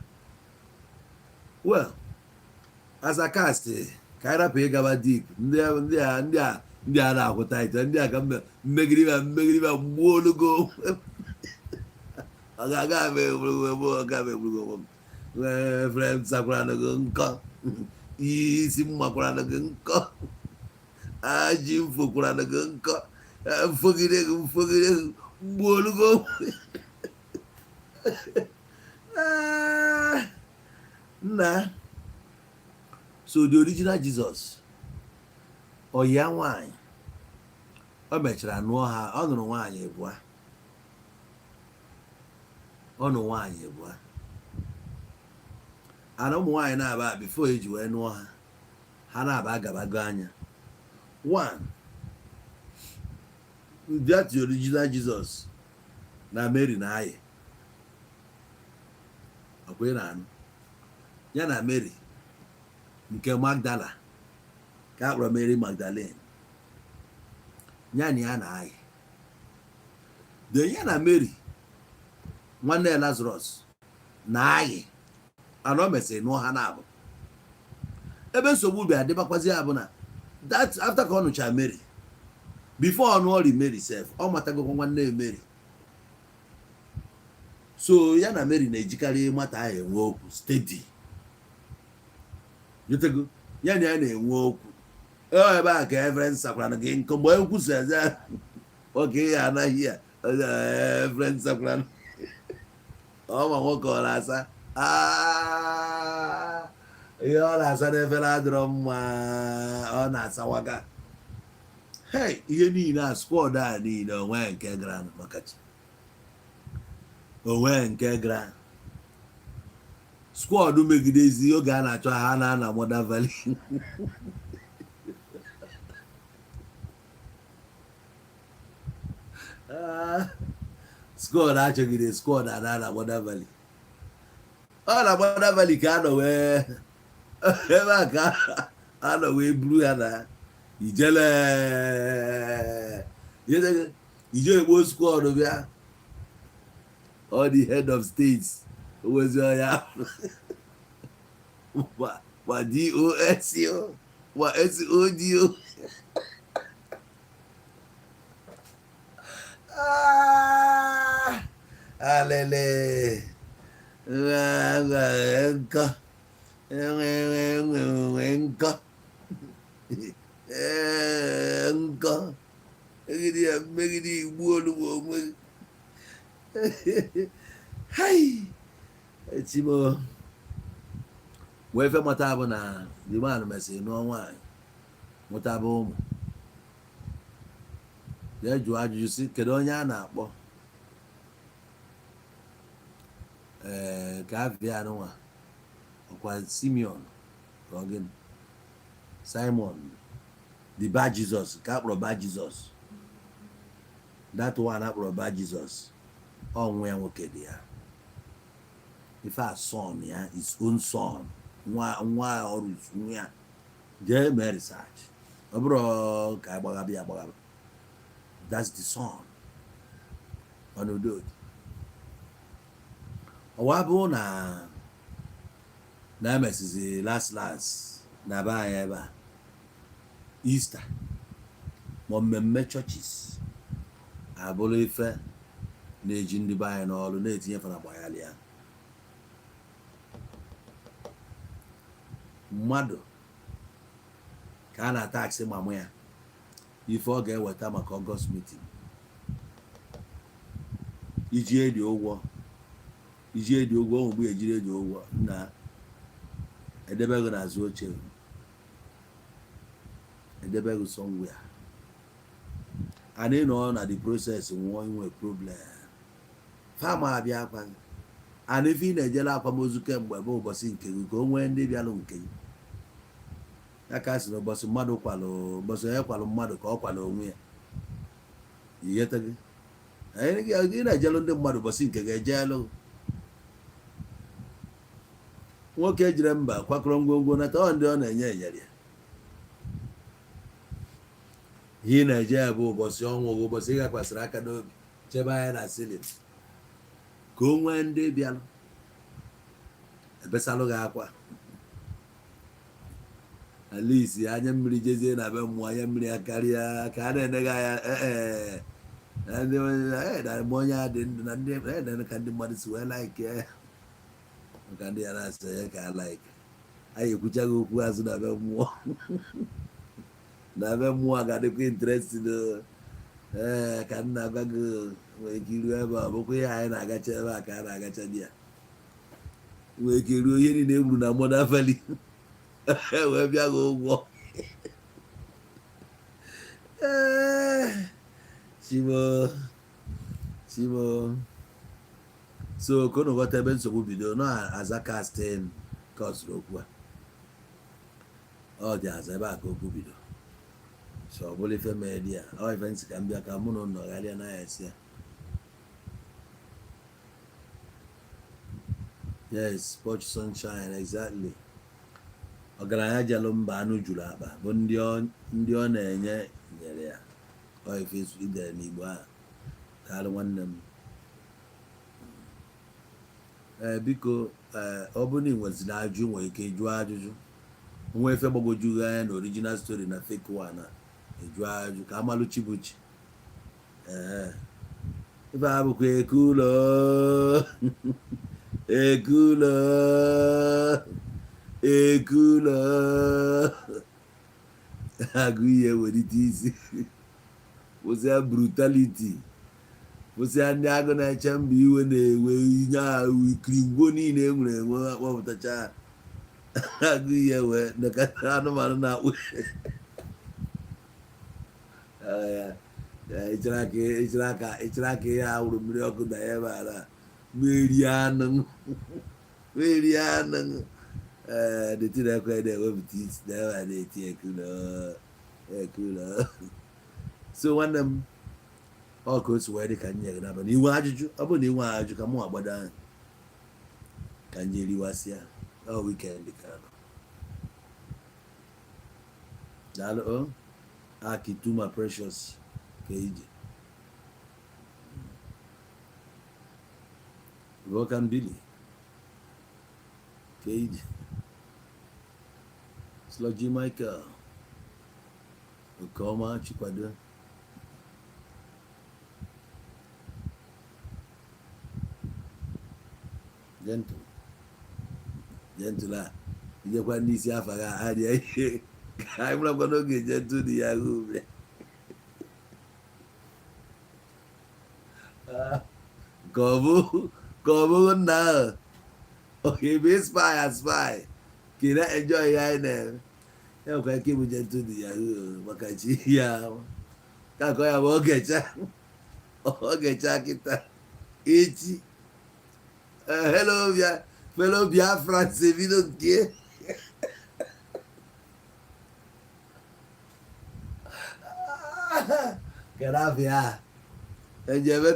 Well, as a cast, ka anyị rapụ ịgaba deep. Ndị ndị a ndị a ndị a na-akwụ tithe, ndị a ka mmegide ma mmegide ma gbuo olugo. Ọ ga-aga ama egburugo onwe m, ọ ga-ama egburugo onwe m. Efere m sakwara gị nkọ, isi m makwara gị nkọ, ajị m fokwara gị nkọ, mfogide gị, mfogide gị, gbuo olugo. Ah, nna. So the original Jesus, ọya nwanyị o mechara nụọ ha, ọ nụrụ nwaanyị abụọ, ọ nụ nwaanyị abụọ. Ana ụmụ nwaanyị na-aba before eji wee nụọ ha, ha na-aba agabago anya. One, that the original Jesus na Mary na-ayị ọkwa ị na-anụ ya na Mary nke Magdala, ka a kpọrọ Mary Magdalene, ya na ya na-ayị. Then ya na Mary nwanne Lazarus na-ayị. Ana o mesịrị nụọ ha na-abụ. Ebe nsogbu bịa dịbakwazi ya bụ na that after ka ọ nụcha Mary, before ọ nụọ ri Mary sef, ọ matagokwa nwanne Mary. So ya na Mary na-ejikarị mata ahụ enwe okwu steady. Jotego ya na ya na-enwe okwu. Ọ ebe a ka efere nsakwara gị nkọ mgbe ekwusa eze oke ya anaghị ya efere nsakwara ọ ma nwoke ọ na-asa. Ah, ihe ọ na-asa n'efere adịrọ mma, ọ na-asawaga. Hey, ihe niile a, squad a niile, onwe nke gara maka chi, onwe nke gara squad megidezi oge a na-achọ ha na-ana Mother Valley. Ah, squad achọgide squad a na-ana Mother Valley. Ọ na Mother Valley ka a nọ wee, ebe a ka a nọ wee buru ha na ijele ije egbo squad bịa. All the head of states onwezi ọya ma DOS o, ma SOD o. Ah, alele nkọ nkọ. Ee, nkọ megide ya, megide igbu olugbo onwe gị. Hai, echimo wee fe mata bụ na the man mesịrị nụọ nwaanyị, mụtaba ụmụ. Jee jụọ ajụjụ sị kedu onye a na-akpọ ee ka avia nwa ọkwa Simeon ka ọ gịnị, Simon the Bar Jesus, ka a kpọrọ Bar Jesus. That one a kpọrọ Bar Jesus, ọ nwa ya nwoke dị ya ife a, son ya, his own son, nwa nwa ọrụ nwa ya. Jee mee research, ọ bụrụ ka agbagaba ya agbagaba. That's the son. Mana udo dị. Ọwa bụ na Na-emesizi last last na be anyị ebe a, Easter ma mmemme churches abụrụ ife na-eji ndị be anyị n'ọrụ, na-etinye fara gbaghalị ya mmadụ ka a na-ataksị mamụ ya ife ọ ga-eweta maka August meeting, iji edi ụgwọ, iji edi ụgwọ mgbe ejiri edi ụgwọ na edebeghị n'azụ oche, edebeghị somewhere, and ị nọ na the process nwụọ, inwe problem fama abịa akwa gị. And ife ị na-ejela akwamozu kemgbe bụ ụbọchị nke gị, ka o nwee ndị bịalụ nke gị. Ya ka a sị na ụbọchị mmadụ kwalụ, ụbọchị onye kwalụ mmadụ ka ọ kwalụ onwe ya. Igheta gị, ị na-ejelụ ndị mmadụ, ụbọchị nke ga-ejelụ. Nwoke jire mba kwakọrọ ngwongwo nata, ọ ndị ọ na-enye enyere ya. Ihe ị na-eje ya bụ ụbọchị ọnwụ gị, ụbọchị ị gakwasịrị aka n'obi chebe anya na ceiling, ka o nwee ndị bịalụ ebesalụ gị akwa. At least anya mmiri jezie na be mmụọ, anya mmiri akarịa ka a na-ene gị anya. Ee, na ndị na mgbe onye a dị ndụ na ndị na ka ndị mmadụ si wee like ya, maka ndị ya na-asị onye ka a like. Anyị ekwuchaghị okwu azụ na be mmụọ, na be mmụọ ga-adịkwa interesting. Ee, ka m na-agwa gị, nwere ike iru ebe a, bụkwa ihe anyị na-agacha ebe a ka a na-agacha di ya. Nwere ike ruo ihe niile e gburu na Mother Valley wee bịa gị ụgwọ. Ee, chimo chimo. So ka unu ghọta ebe nsogbu bido na aza casting ka ọ sụrụ okwu a, ọ dị aza ebe a ka okwu bido. So ọ bụrụ ife mee di ya, ọ ife nsị ka m bịa ka mụ na ụnụ nọgharịa na ya esi ya. Yes, Porch Sunshine, exactly. Ọgaranya jelụ mba, anụ juru akpa bụ ndị ọ na-enye nyere ya. Ọ ife idere n'Igbo a. Daalụ, nwanne m. Ee, biko, ee, ọ bụrụ na ị nweziri ajụ, nwere ike jụọ ajụjụ. Nwa ife gbagwojughị anya na original story na fake one a, ejụọ ajụ ka amalụ chi bụ chi. Ee, ife a bụkwa eke ụlọ, eke ụlọ, eke ụlọ. Agụ ihe welite isi, kwụsịa brutality, kwụsịa ndị agụ na-eche mba. Iwe na-ewe inye ahụ ikiringwo niile e nwere enwe akpọpụtacha agụ ihe wee nekọta anụmanụ na-akpụ ya. Ịchara aka ihe a wụrụ mmiri ọkụ na ya ebe a na merie anụ, merie anụ. Ee, the thing ekwe na-ewepụta isi na ebe a na-eti ekulo ekulo. So nwanne m, ọ ka o si wee dị ka m nyere n'abalị. Inwe ajụjụ? Ọ bụrụ na inwe ajụjụ, ka mụ agbado anya ka m jee riwasịa. Ọ weekend ka nọ. Daalụ o Akituma Precious ka ije Volcan Billy ka ije Sludgy Michael Okeọma Chikwado. Gentle gentle a ijekwa n'isi afa gị adịa ihe ka anyị marakwa n'oge. Gentle dị ya ume ka ọ bụ nna ahụ oke bụ spy a spy ka ị na-enjoy ya. Anyị na-eme ya nwekwa ike ịbụ gentle dị ya maka chi ya ka akọ ya bụ ogecha ogecha kịta echi. Hello bịa, fellow Biafrans, ebido nke kedu afọ ejebe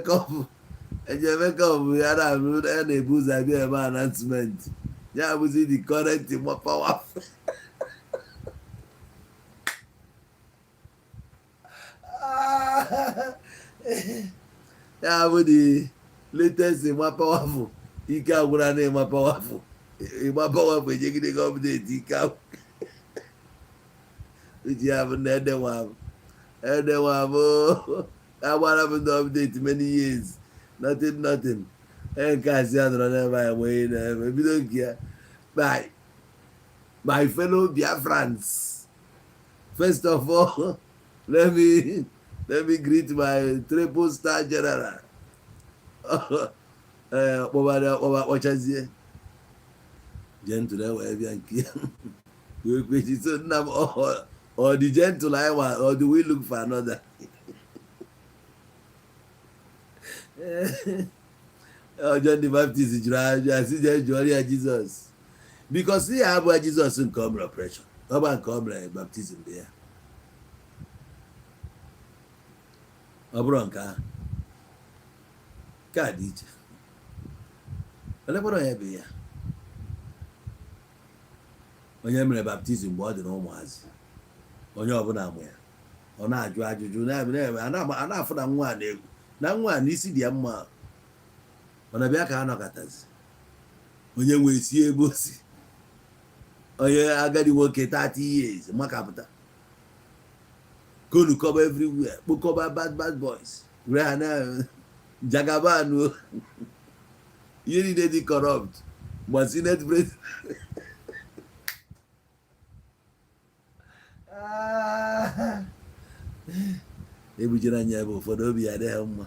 kọpụ ya na-abụ ya na-ebu ụzọ abịa eme announcement ya bụzi the current power. Ya bụ the latest ma powerful. Ike agwụra na ịma powerful. Ịgbabawa bụ ejegide gị update ike ahụ uche ya bụ na edenwa m, edenwa m. Agbara m ndị update many years, nothing, nothing. Onye nke a si ya nọrọ n'ebe anyị wee na-eme bido nke ya. My fellow Biafrans, first of all, let me greet my triple star general. Ee, ọkpọbara ọkpọba kpọchazie Gentle wee bịa nke ya wee kwechi. So nna m, ọ dị Gentle anyị nwa, or do we look for another? John the Baptist jụrụ ajụjụ asị jee jụọrọ ya Jizọs, because ya abụghị Jizọs nke ọ mere operation, ọ bụ nke ọ mere baptism dị ya. Ọ bụrụ nke ahụ nke a dị iche, olekwara onye bụ ya, onye mere baptism mgbe ọ dị na ụmụazị, onye ọbụla mụ ya, ọ na-ajụ ajụjụ, a na-afụ na nwa a na-egwu na nwa a n'isi dị ya mma. Mana bịa ka a nọkọtazi, onye nwee si ebe o si, onye agadi nwoke 30 years makapụta konukọba everywhere, kpokọba bad bad boys, were ha na Jagaban, ihe niile dị corrupt, ma senate president. Ebujere anyị ebe ụfọdụ obi ya adịghị mma,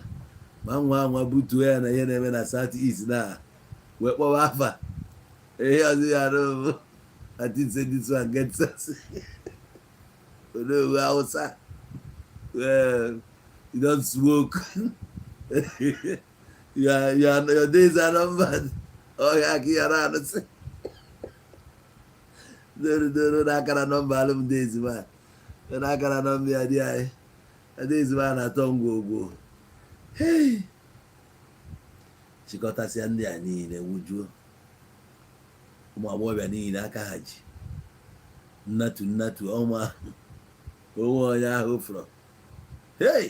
ma nwa anwa butuo ya na ihe na-eme na South East na wee kpọwa afa ihe ọzọ ya bụ I think say this one get sense. Onowu Hausa, well, you don't smoke. Your days are numbered. Oh ya ka yara anụsị doro doro n'akara nọmba alụmdi ezigbo n'akara nọmba ya dị anyị ndị ezigbo a na-atọ ngwogwo. Hey! Chịkọtasịa ndị a niile, wujuo ụmụ agbọghọbịa niile aka ha ji nnatu nnatu ọnwa onwe onye ahụ fụrụ. Hey,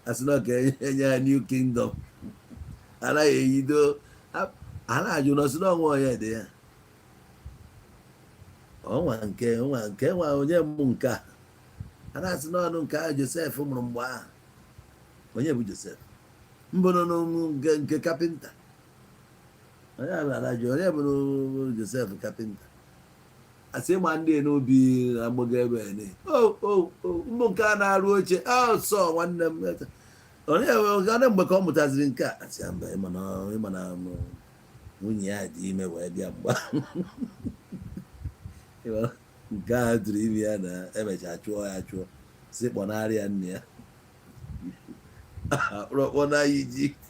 asị na ka enye ha new kingdom, anaghị eyido a na-ajụ na ọsị na ọnwa onye dị ya ọnwa nke nwa nke nwa onye mụ nke a a na-asị n'ọnụ nke ahụ Josef mụrụ mgbe ahụ. Onye bụ Josef mbụ nọ nke nke kapịnta? Onye na-ajụ onye bụ Josef kapịnta? Asị ịma ndị n'obi agbọgo ebe ne mbụ nke a na-arụ oche ọsọ nwanne m onye onye mgbe ka ọ mụtaziri nke a, asị ya mba, ịma na nwunye ya dị ime wee bịa mgba nke a tụrụ ime ya na emechaa chụọ ya, chụọ si kpọnarị ya nne ya akpụrụkpọ na Ijipt.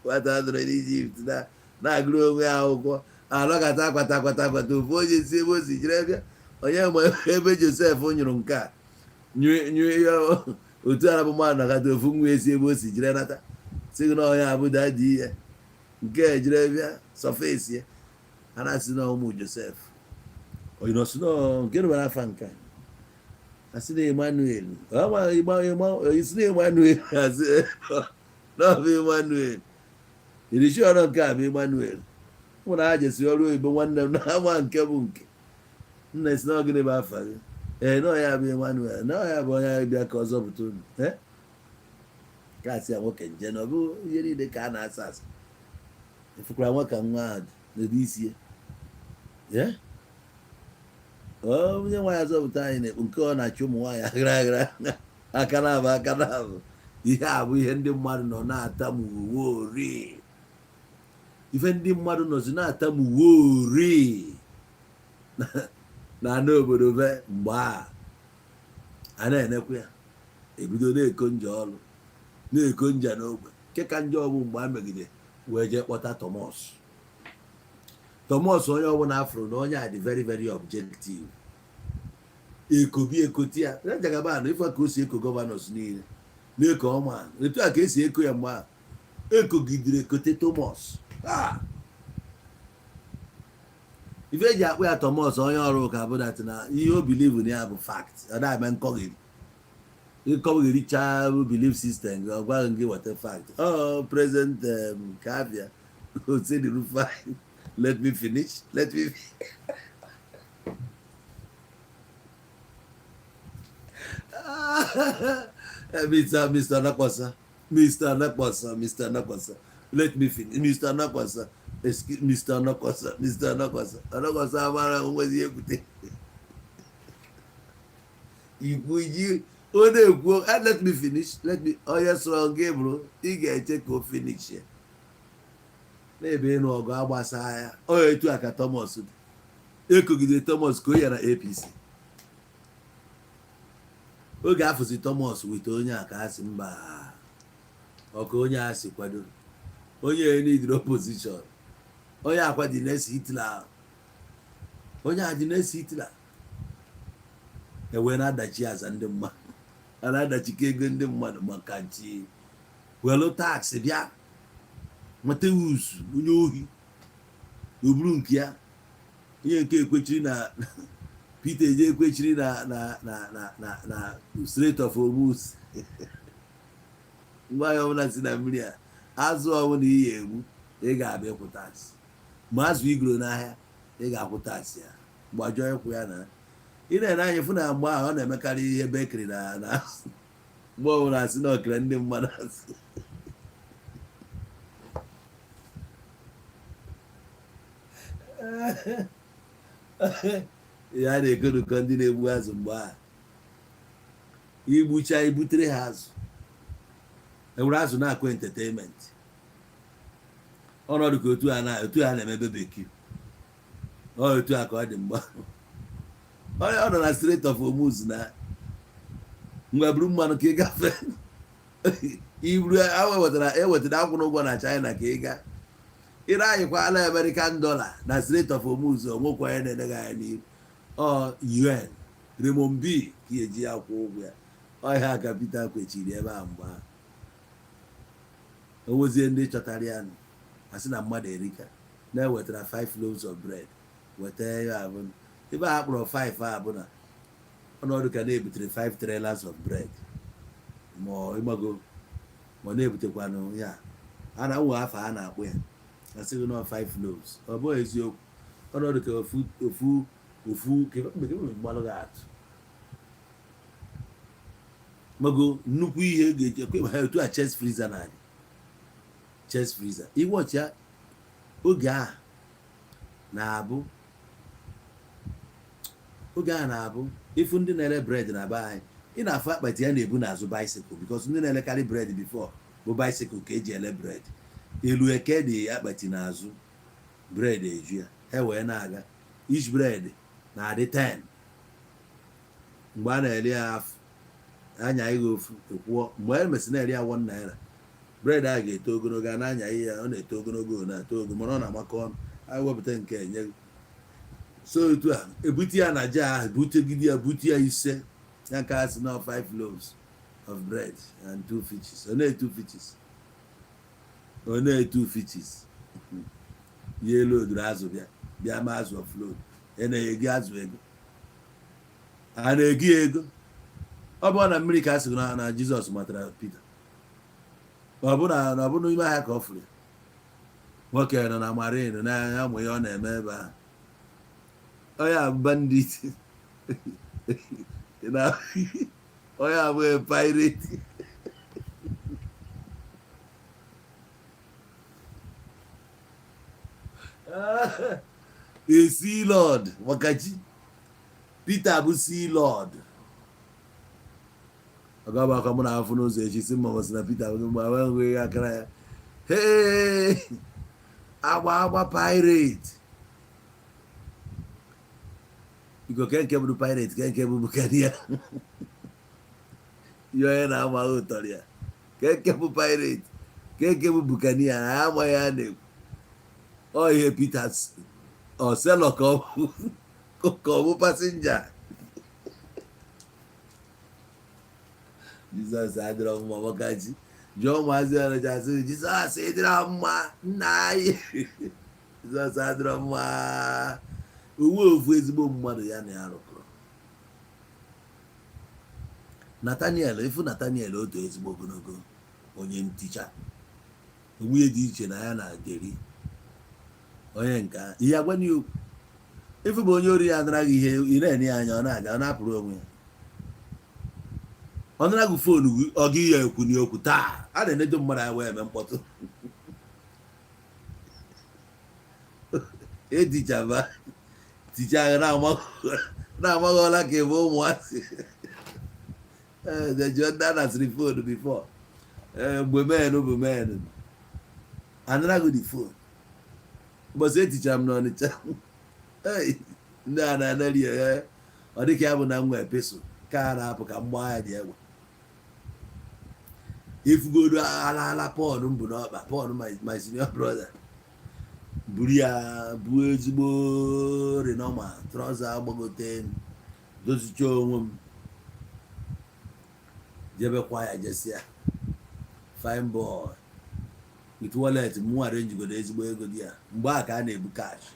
Nwata nọrọ n'Ijipt na-agụrụ onwe ya akwụkwọ, alọkata akwata akwata akwata, ofu onye si ebe o si jiri bịa, onye ma ebe Josef nyụrụ nke a nyụ ya otu ara bụ mmadụ nakọta ofu nwa esi ebe o si jiri nata, sị gị na onye abụ daddy ya nke ejiri bịa surface ya, a na-asị na ụmụ Josef onye nọ na nke nụbara afa nke a, asị na Emmanuel isi na Emmanuel, asị na ọ bụ Emmanuel irichi ọrụ nke a bụ Emmanuel. Mụ na ha jesi ọrụ oyibo nwanne m na ama nke bụ nke nna esi na ọ gịnị bụ afa gị? Ee, na ya bụ Emmanuel, na ya bụ onye bịa ka ọ zọpụta unu. Ee, ka asị ya nwoke nje na ọ bụ ihe niile ka a na-asa asa efukwara nwoke nwa ahụ n'ebe isi ya onye nwaanyị azọpụta anyị na-ekpu nke ọ na-achụ ụmụ nwaanyị aghara aghara aka na-abụ aka na-abụ. Ihe a bụ ihe ndị mmadụ nọ na-atamu ori, ife ndị mmadụ nọzi na-atamu ori na ana obodo be mgbe a a na-enekwa ya, ebido na-eko nje ọrụ na-eko nje n'ogbe nke ka njọ bụ mgbe a megide wee jee kpọta Thomas. Thomas, onye ọbụla afụrụ na onye a dị very very objective, ekobi ekoti ya na Jagaban, ife ka o si eko governors niile na-eko ọma, etu a ka esi eko ya mgbe a ekogidere ekote Thomas. Ife eji akpụ ya Thomas onye ọrụ ụka bụ that na ihe o believe na ya bụ fact, ọ na-eme nkọgheri nkọghericha belief system gị, ọ gwaghị gị weta fact. Ọ present ka abịa Oseni Rufai, let me finish, let me. Mr. Anakwasa, Mr. Anakwasa, Mr. Anakwasa, let me finish. Mr. Anakwasa, excuse, Mr. Anakwasa, Mr. Anakwasa, Anakwasa amara onwezi ekwute. Ikwu ji ọ na-ekwu, "Let me finish, let me." Onye sọrọ gị bụrụ ị ga-eche ka o finish ya. N'ebe ịnụ ọgụ agbasa ya, ọ etu a ka Thomas dị. Ekogide Thomas ka o ya na APC. Oge afụzi Thomas wite onye a ka a sị mba, ọka onye a si kwado onye need opposition, onye akwa dị na-esi Hitler, onye a dị na-esi Hitler, ewee na-adachi aza ndị mmadụ, a na-adachike ego ndị mmadụ maka nchi welu tax bịa nweta usu onye ohi oburu nke ya, onye nke ekwechiri na Peter eje ekwechiri na Strait of Hormuz. Ngwa ahịa ọbụla si na mmiri a, azụ ọbụla iyi egbu, ị ga-abịa ịkwụ tax. Ma azụ igoro n'ahịa, ị ga-akwụ tax ya, gbajọọ ịkwụ ya. Na ị na-ene anya fụ na mgbe ahụ ọ na-emekarị ihe bakery na mgbe ọbụla asị na okere ndị mmadụ asị. Ya na-ekonukọ ndị na-egbu azụ mgbe ahụ, igbucha ibutere ha azụ, ewere azụ na-akụ entertainment ọnọdụ ka otu a na otu a na-eme barbecue. Ọ otu a ka ọ dị mgbe onye ọ nọ na Strait of Hormuz na ngwa buru mmanụ ka ị gafee iburu ewetara ewetara akwụrụ ụgwọ na China ka ị gaa ire anyịkwa ala American dollar na Strait of Hormuz. Onwekwa onye na-enegha anya n'ihu ọ UN renminbi ka eji ya kwụ ụgwọ ya. Ọhịa ka Peter kwechiri ebe a mgbe ahụ onwezie ndị chọtara ya asị na mmadụ erika na-ewetara 5 loaves of bread, weta ya abụ ebe a kpọrọ 5 a bụ na ọnọdụ ka na-ebutere 5 trailers of bread, ma ọ ịgbago ma ọ na-ebutekwanụ ya a na-nwe afọ a na-akpụ ya, asịghị nọ 5 loaves. Ọ bụghị eziokwu, ọnọdụ ka ofu ofu ofu mgbalụ gị atụ mago nnukwu ihe ga-eji ekwe ha otu a chest freezer na-adị, chest freezer iwọchi ya oge a na-abụ, oge a na-abụ ịfụ ndị na-ere bread na be anyị, ị na-afụ akpati ya na-ebu n'azụ bicycle, because ndị na-elekarị bread before bụ bicycle ka eji ele bread. Elu eke dị akpati n'azụ, bread eju ya, ha wee na-aga. Each bread na-adị 10 mgbe a na-ere ya afụ anya ihe ofu ekwuo. Mgbe e mesị na-ere ya 1 naira, bread a ga-eto ogologo, a na-anya ihe ya, ọ na-eto ogologo, ọ na-eto ogologo, mana ọ na-amakọ ọnụ. A wepụta nke enye so otu a ebute ya na jar ahụ, butegide ya, bute ya ise ya nke a sị na 5 loaves of bread and two fishes. Ọ na-etu fishes, ọ na-etu fishes ya elu oduru azụ bịa bịa ma azụ offload. Ị na-ego azụ ego, a na-ego ya ego. Ọ bụrụ na mmiri ka a sị na Jizọs matara Pita, ọ bụ na ọ bụ n'ime ahịa ka ọ fụrụ ya. Nwoke nọ na marine na ụmụ ya ọ na-eme ebe ahụ. Onye a bandit, onye abụghị pirate. A sea lord maka chi Peter bụ sea lord. Ọgabakọ mụ na afụ n'ụzọ echi si mma masị na Peter bụ mgbe enweghị akara ya. Hey, agba agba pirate, biko, ke nke bụ pirate, ke nke bụ buccaneer, ihe onye na-amaghị ụtọrọ ya, ke nke bụ pirate, ke nke bụ buccaneer, na amaghị ya na-ekwu. Ọ ihe Peter ọ sailor ka ọ bụ passenger. Jizọs adịrọ mma maka chi jụọ ụmụazị ọnụcha asị Jizọs ịdịrọ mma nna anyị, Jizọs adịrọ mma. Uwe ofu ezigbo mmadụ ya na ya rụkọrọ, Nathaniel. Ịfụ Nathaniel, otu ezigbo ogologo onye nticha onwe dị iche na ya na Deri. Onye nke a, ihe agwa ya okwu ife bụ onye ori ya anara gị ihe, ị na-enye ya anya, ọ na-aga, ọ na-apụrụ onwe ya, ọ nara gị phone gị, ọ gị ya ekwu n'okwu. Taa a na-enedo mmadụ anya wee eme mkpọtụ. Etichaba ticha agha na-amaghọla ka ebe ụmụazị ee jụọ ndị a nasịrị phone before. Ee, mgbe men bụ men anara gị the phone. Ụbọchị etichara m n'Ọnịcha, ei, ndị a na-anarị ya, ọ dịka ya bụ na m nwee pesụ ka a na-apụ ka m gbaa ya dị egbe. Ifugodo ala ala pọn m bụ n'ọkpa pọn my senior brother buru ya bụ ezigbo renoma trouser gbagote m, dozicha onwe m, jebekwa ya, jesia fine boy with wallet m nwere njigodo ezigbo ego dị ya. Mgbe a ka a na-ebu cash,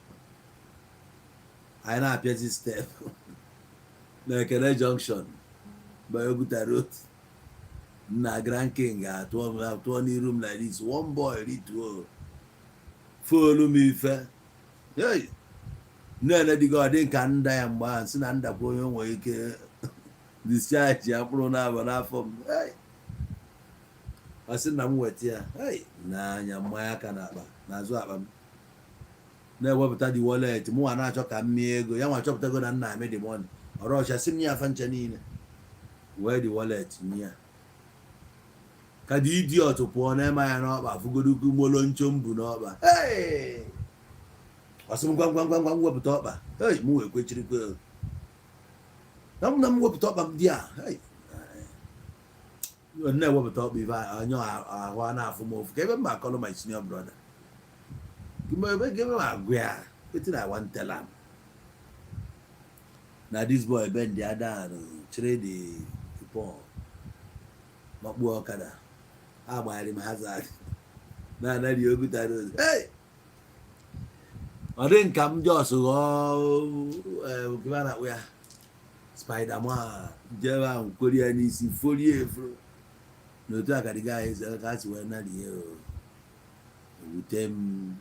anyị na-apịazi step na Ekene Junction by Oguta Road na Grand King atụọ m atụọ n'iru m like this. One boy rituo phone m ife. Hey! Nne dịga ọ dị nka nda ya mgbe ahụ si na ndakwa onye nwere ike discharge ya mkpụrụ na-aba n'afọ m. Hey! Ọ sị na m weta ya. Hey! N'anya mmanya aka n'akpa n'azụ akpa m na-ewepụta the wallet mụ nwa na-achọ ka m mie ego ya nwa chọpụtago na nna amị the money ọrụ ọcha sị m nye afa ncha niile wee the wallet nye ya ka the idiot pụọ na-eme ya n'ọkpa fụgodu molo ncho mbụ n'ọkpa. Hey! Ọ sị m gwa ngwa ngwa ngwa m wepụta ọkpa. Hey! M wee kwechirikwe na m na m wepụta ọkpa m dị a. Hey! Na-ewepụta ọkpa ife anya ahụ a na-afụ m ofu ka ebe m akọlụ my senior brother ebe ebe m agụ ya wetin I wan tell am na this boy bend ya down, chere the pawn, makpuo ọkada agbagharị m hazard na-anarị Oguta Road. Hey! Ọ dị nka m jos ghọọ nke a na-akpụ ya Spiderman jebe ahụ kwere ya n'isi forie efuru n'otu a ka dị gaa eze ka a si wee narie o ewute m.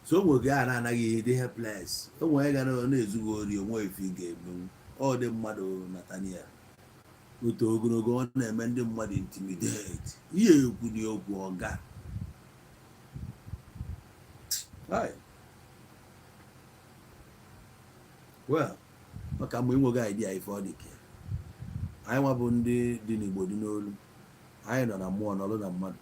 So o nwere a na-anaghị ihe dị helpless, o nwere ga na-ezughị ori onwe ife ị ga-emenwu. Ọ dị mmadụ Nathaniel otu ogologo ọ na-eme ndị mmadụ intimidate ihe ekwu na okwu ọga. Hi. Well, maka mgbe enweghị idea ife ọ dị ka anyị nwa bụ ndị dị n'Igbo dị n'olu anyị nọ na mmụọ nọrọ na mmadụ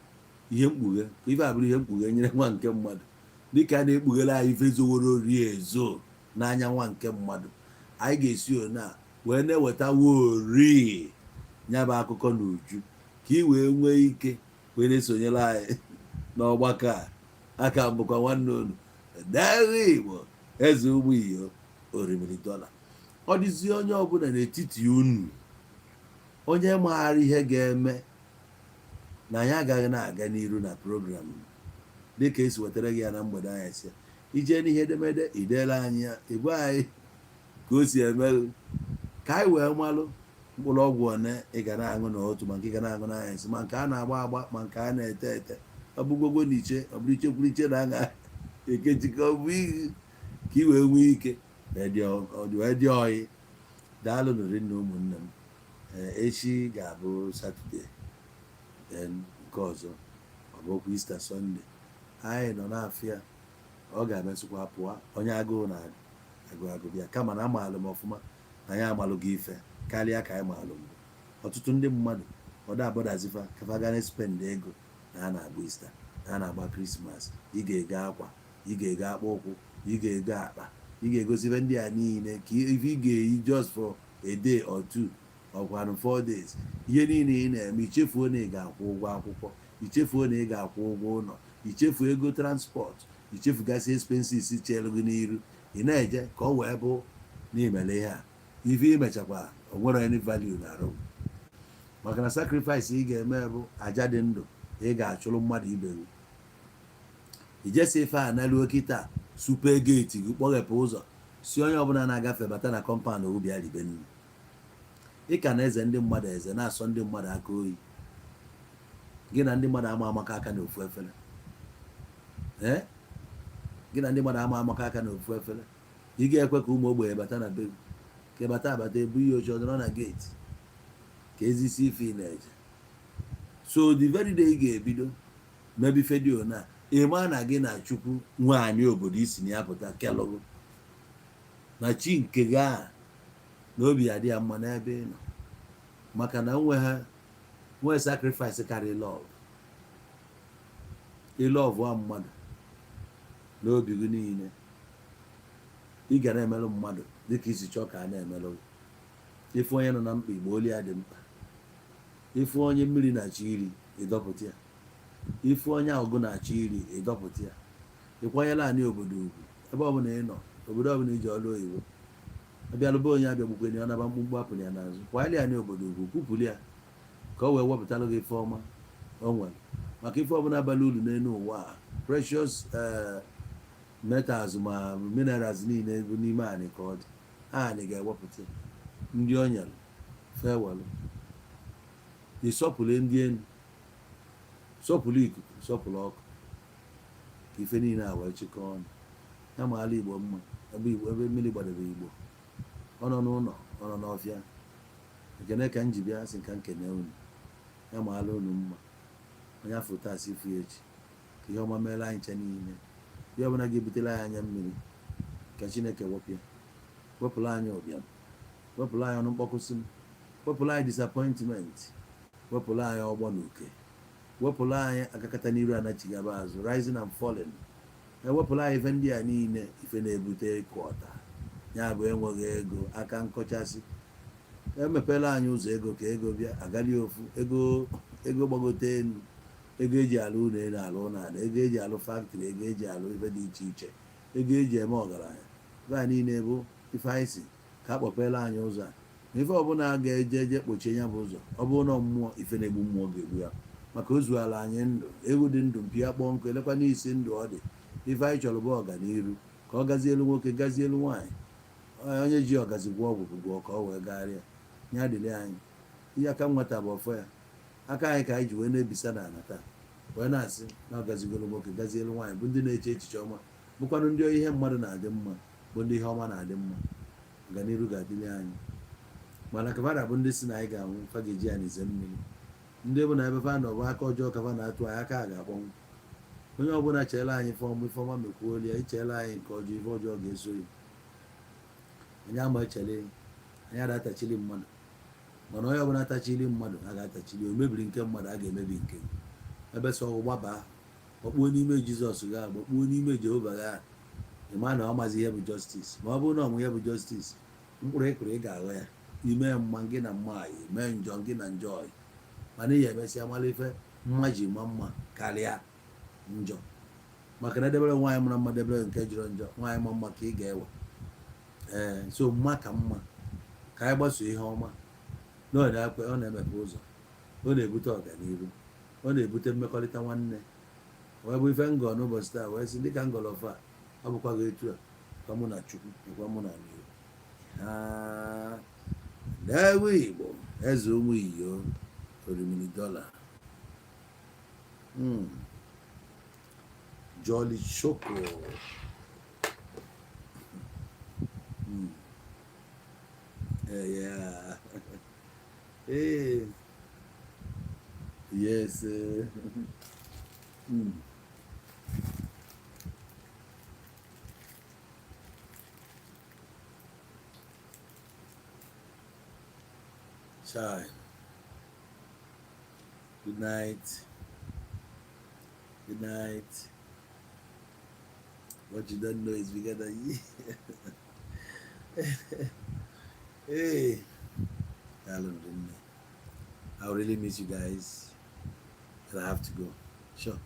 ihe mkpughe ka ife abụrụ ihe mkpughe nyere nwa nke mmadụ dịka a na-ekpughere anyị ife zoworo ori ezo n'anya nwa nke mmadụ. Anyị ga-esi ona wee na-eweta wori ya bụ akụkọ n'uju ka ị wee nwee ike wee na-esonyere anyị n'ọgbakọ a. Aka m bụkwa nwanne unu Dagha Igbo eze ụmụ iyo orimiri dọla. Ọ dịzi onye ọbụla n'etiti unu onye maara ihe ga-eme na anyị agaghị na-aga n'iru na program dịka esi wetara gị ya na mgbede anyị si ije n'ihe edemede ideela anyị ya igwe anyị ka o si eme ka anyị wee malụ mkpụrụ ọgwụ one ị ga na-aṅụ n'otu ma nke ị ga na-aṅụ n'anyasị ma nke a na-agba agba ma nke a na-ete ete ọ bụ gwogwo na iche ọ bụrụ ichekwuru iche na aṅa ekechikọ ọ bụ iyi ka ị wee nwee ike wee dị ọyị. Daalụ nụrụ nne ụmụnne m. Ee, echi ga-abụ Saturday, then nke ọzọ ọ bụkwa Easter Sunday. Anyị nọ n'afịa ọ ga-emesịkwa pụọ onye agụụ na agụ agụ bịa kama na amalụ m ọfụma na anyị amalụghị ife karịa ka anyị malụ mbụ. Ọtụtụ ndị mmadụ ọ da abọdazifa kafa ga na spend ego na a na-agba Easter na a na-agba Christmas. Ị ga-ego akwa, ị ga-ego akpụ ụkwụ, ị ga-ego akpa, ị ga-egosi ife ndị a niile ka ife ị ga-eyi just for a day or two ọkwanụ 4 days. Ihe niile ị na-eme, ichefuo na ị ga-akwụ ụgwọ akwụkwọ, ichefuo na ị ga-akwụ ụgwọ ụlọ, ichefuo ego transport, ichefugasị expenses chere gị n'iru. Ị na-eje ka ọ wee bụ na imele ihe a ife imechakwa o nwere any value na arụ maka na sacrifice ị ga-eme bụ aja dị ndụ ị ga-achụrụ mmadụ ibe gị. Ijesi ife a naluo kịta supe gate gị, kpọghepụ ụzọ si onye ọbụla na-agafe bata na compound bịa ribe nri. Ị ka na-eze ndị mmadụ eze na-asọ ndị mmadụ aka oyi gị na ndị mmadụ ama amaka aka n'ofu efere. Ee. Gị na ndị mmadụ ama amaka aka n'ofu efere. Ị ga-ekwe ka ụmụ ogbenye bata na be gị, ka ịbata abata ebu ihe oche ọdọrọ na gate ka ezisi ife ị na-eje. So the very day ị ga-ebido mebe ife dị ona, ị ma na gị na Chukwu nwaanyị obodo isi na ya pụta kelụgụ na chi nke gị a na obi ya dị ya mma n'ebe ị nọ, maka na nwe ha nwee sacrifice karị love. Ịlove a mmadụ n'obi gị niile, ị ga na-emelụ mmadụ dịka isi chọọ ka a na-emelụ gị. Ife onye nọ na mkpa, igbo olu ya dị mkpa. Ife onye mmiri na-achọ iri, ịdọpụta ya. Ife onye ọgụ na-achọ iri, ịdọpụta ya. Ịkwanyela anyị obodo ugwu ebe ọbụla ị nọ, obodo ọbụla iji ọrụ oyibo abịalụba onye abịa gbukweni ọ naba mkpụmkpụ apụrụ ya n'azụ. Kwanyere ya n'obodo ugwu, kwupụrụ ya ka o wee wepụtalụ gị ife ọma o nwere, maka ife ọbụla bara uru n'elu ụwa a, precious metals ma minerals niile bụ n'ime anị ka ọ dị. Anị ga-ewepụta ya. Ndị o nyere fewelụ, ịsọpụrụ ndị elu, sọpụrụ ikuku, sọpụrụ ọkụ, ka ife niile a wee chịkọọ ọnụ ya ma ala Igbo mma. Ebe Igbo, ebe mmiri gbadebe Igbo, ọ nọ n'ụlọ, ọ nọ n'ọfịa. Ekene ka m ji bịa sị nka nkene unu, ya ma ala unu mma. Onye afọ taa sị ifu ya echi, ka ihe ọma meela anyị nche niile. Ihe ọbụla ga-ebutere anyị anya mmiri, ka Chineke wepụ ya, wepụrụ anyị ụbịam, wepụrụ anyị ọnụ mkpọkụsị m, wepụrụ anyị disappointment, wepụrụ anyị ọgbọ na uke, wepụrụ anyị akakata n'iru anachigaba azụ, rising and falling. Ewepụrụ anyị ife ndị a niile, ife na-ebute ịkụ ọta, ya bụ enweghị ego, aka nkọchasị. Emepela anyị ụzọ ego ka ego bịa agali ofu ego, ego gbagote elu, ego eji alụ ụlọ elu, alụ ụlọ ala, ego eji alụ factory, ego eji alụ ife dị iche iche, ego eji eme ọgaranya. Ife a niile bụ ife anyị si ka a kpọpela anyị ụzọ a, na ife ọbụla ga-eje eje kpochie ya bụ ụzọ. Ọ bụrụ na mmụọ, ife na-egbu mmụọ ga-egbu ya, maka o zuala anyị ndụ. Ewu dị ndụ mpi ya kpọọ nkụ, elekwa n'isi ndụ ọ dị. Ife anyị chọrọ bụ ọganiru, ka ọ gazie elu nwoke, gazie elu nwaanyị. Onye ji ọgazi gwọ ọgwụ bụ gwọ ka ọ wee gagharịa ya dịrị anyị. Ihe aka nwata bụ ọfọ ya aka anyị ka anyị ji wee na-ebisa n'ala taa, wee na-asị na ọ gazigoro nwoke, gazielu nwaanyị, bụ ndị na-eche echiche ọma, bụkwanụ ndị ihe mmadụ na-adị mma, bụ ndị ihe ọma na-adị mma. Ọganiru ga-adịrị anyị, mana kafara bụ ndị si na anyị ga-anwụ, fa ga-eji ya n'ize mmiri. Ndị bụ na ebe fa nọ bụ aka ọjọọ kafa na-atụ anyị aka, a ga-akpọnwụ. Onye ọbụla cheela anyị ifeọma, ifeọma mekwuolu ya. Icheela anyị nke ọjọọ, ife ọjọọ ga-eso ya. Anyị ama echele, anyị ada atachili mmadụ, mana onye ọbụla atachili mmadụ, a ga-atachili. O mebiri nke mmadụ, a ga-emebi nke gị. Ebe sọ gbaba gbakpuo n'ime Jizọs, ga gbakpuo n'ime Jehova, ga ịma na ọ mazi ihe bụ justice. Ma ọ bụrụ na ọmụ ihe bụ justice, mkpụrụ ịkụrụ ị ga-aghọ ya. Ime mma gị na mma, mee njọ gị na njọ, mana ị ya emesịa mara ife mma ji ma mma karịa njọ, maka na edebere nwaanyị mara mma, debere nke jọrọ njọ, nwaanyị ma mma ka ị ga-ewe. Ee, so mma ka mma ka anyị gbasoo ihe ọma na ọ na-ekwe, ọ na-emepe ụzọ, ọ na-ebute ọganihu, ọ na-ebute mmekọrịta nwanne. Wee bụ ife ngọ n'ụbọchị taa, wee sị dịka ngọlọfa a, ọ bụkwa gị etu a kwa mụ na Chukwu ekwa mụ na n'ihu ha na-ewe Igbo eze ụmụ iyo orimiri dọla. Jolly Choco. Yeah. Hey. Yes. Chai. Good night. Good night. What you don't know is bigger than you. Hey. Daalụ nne. I really miss you guys. But I have to go. Sure.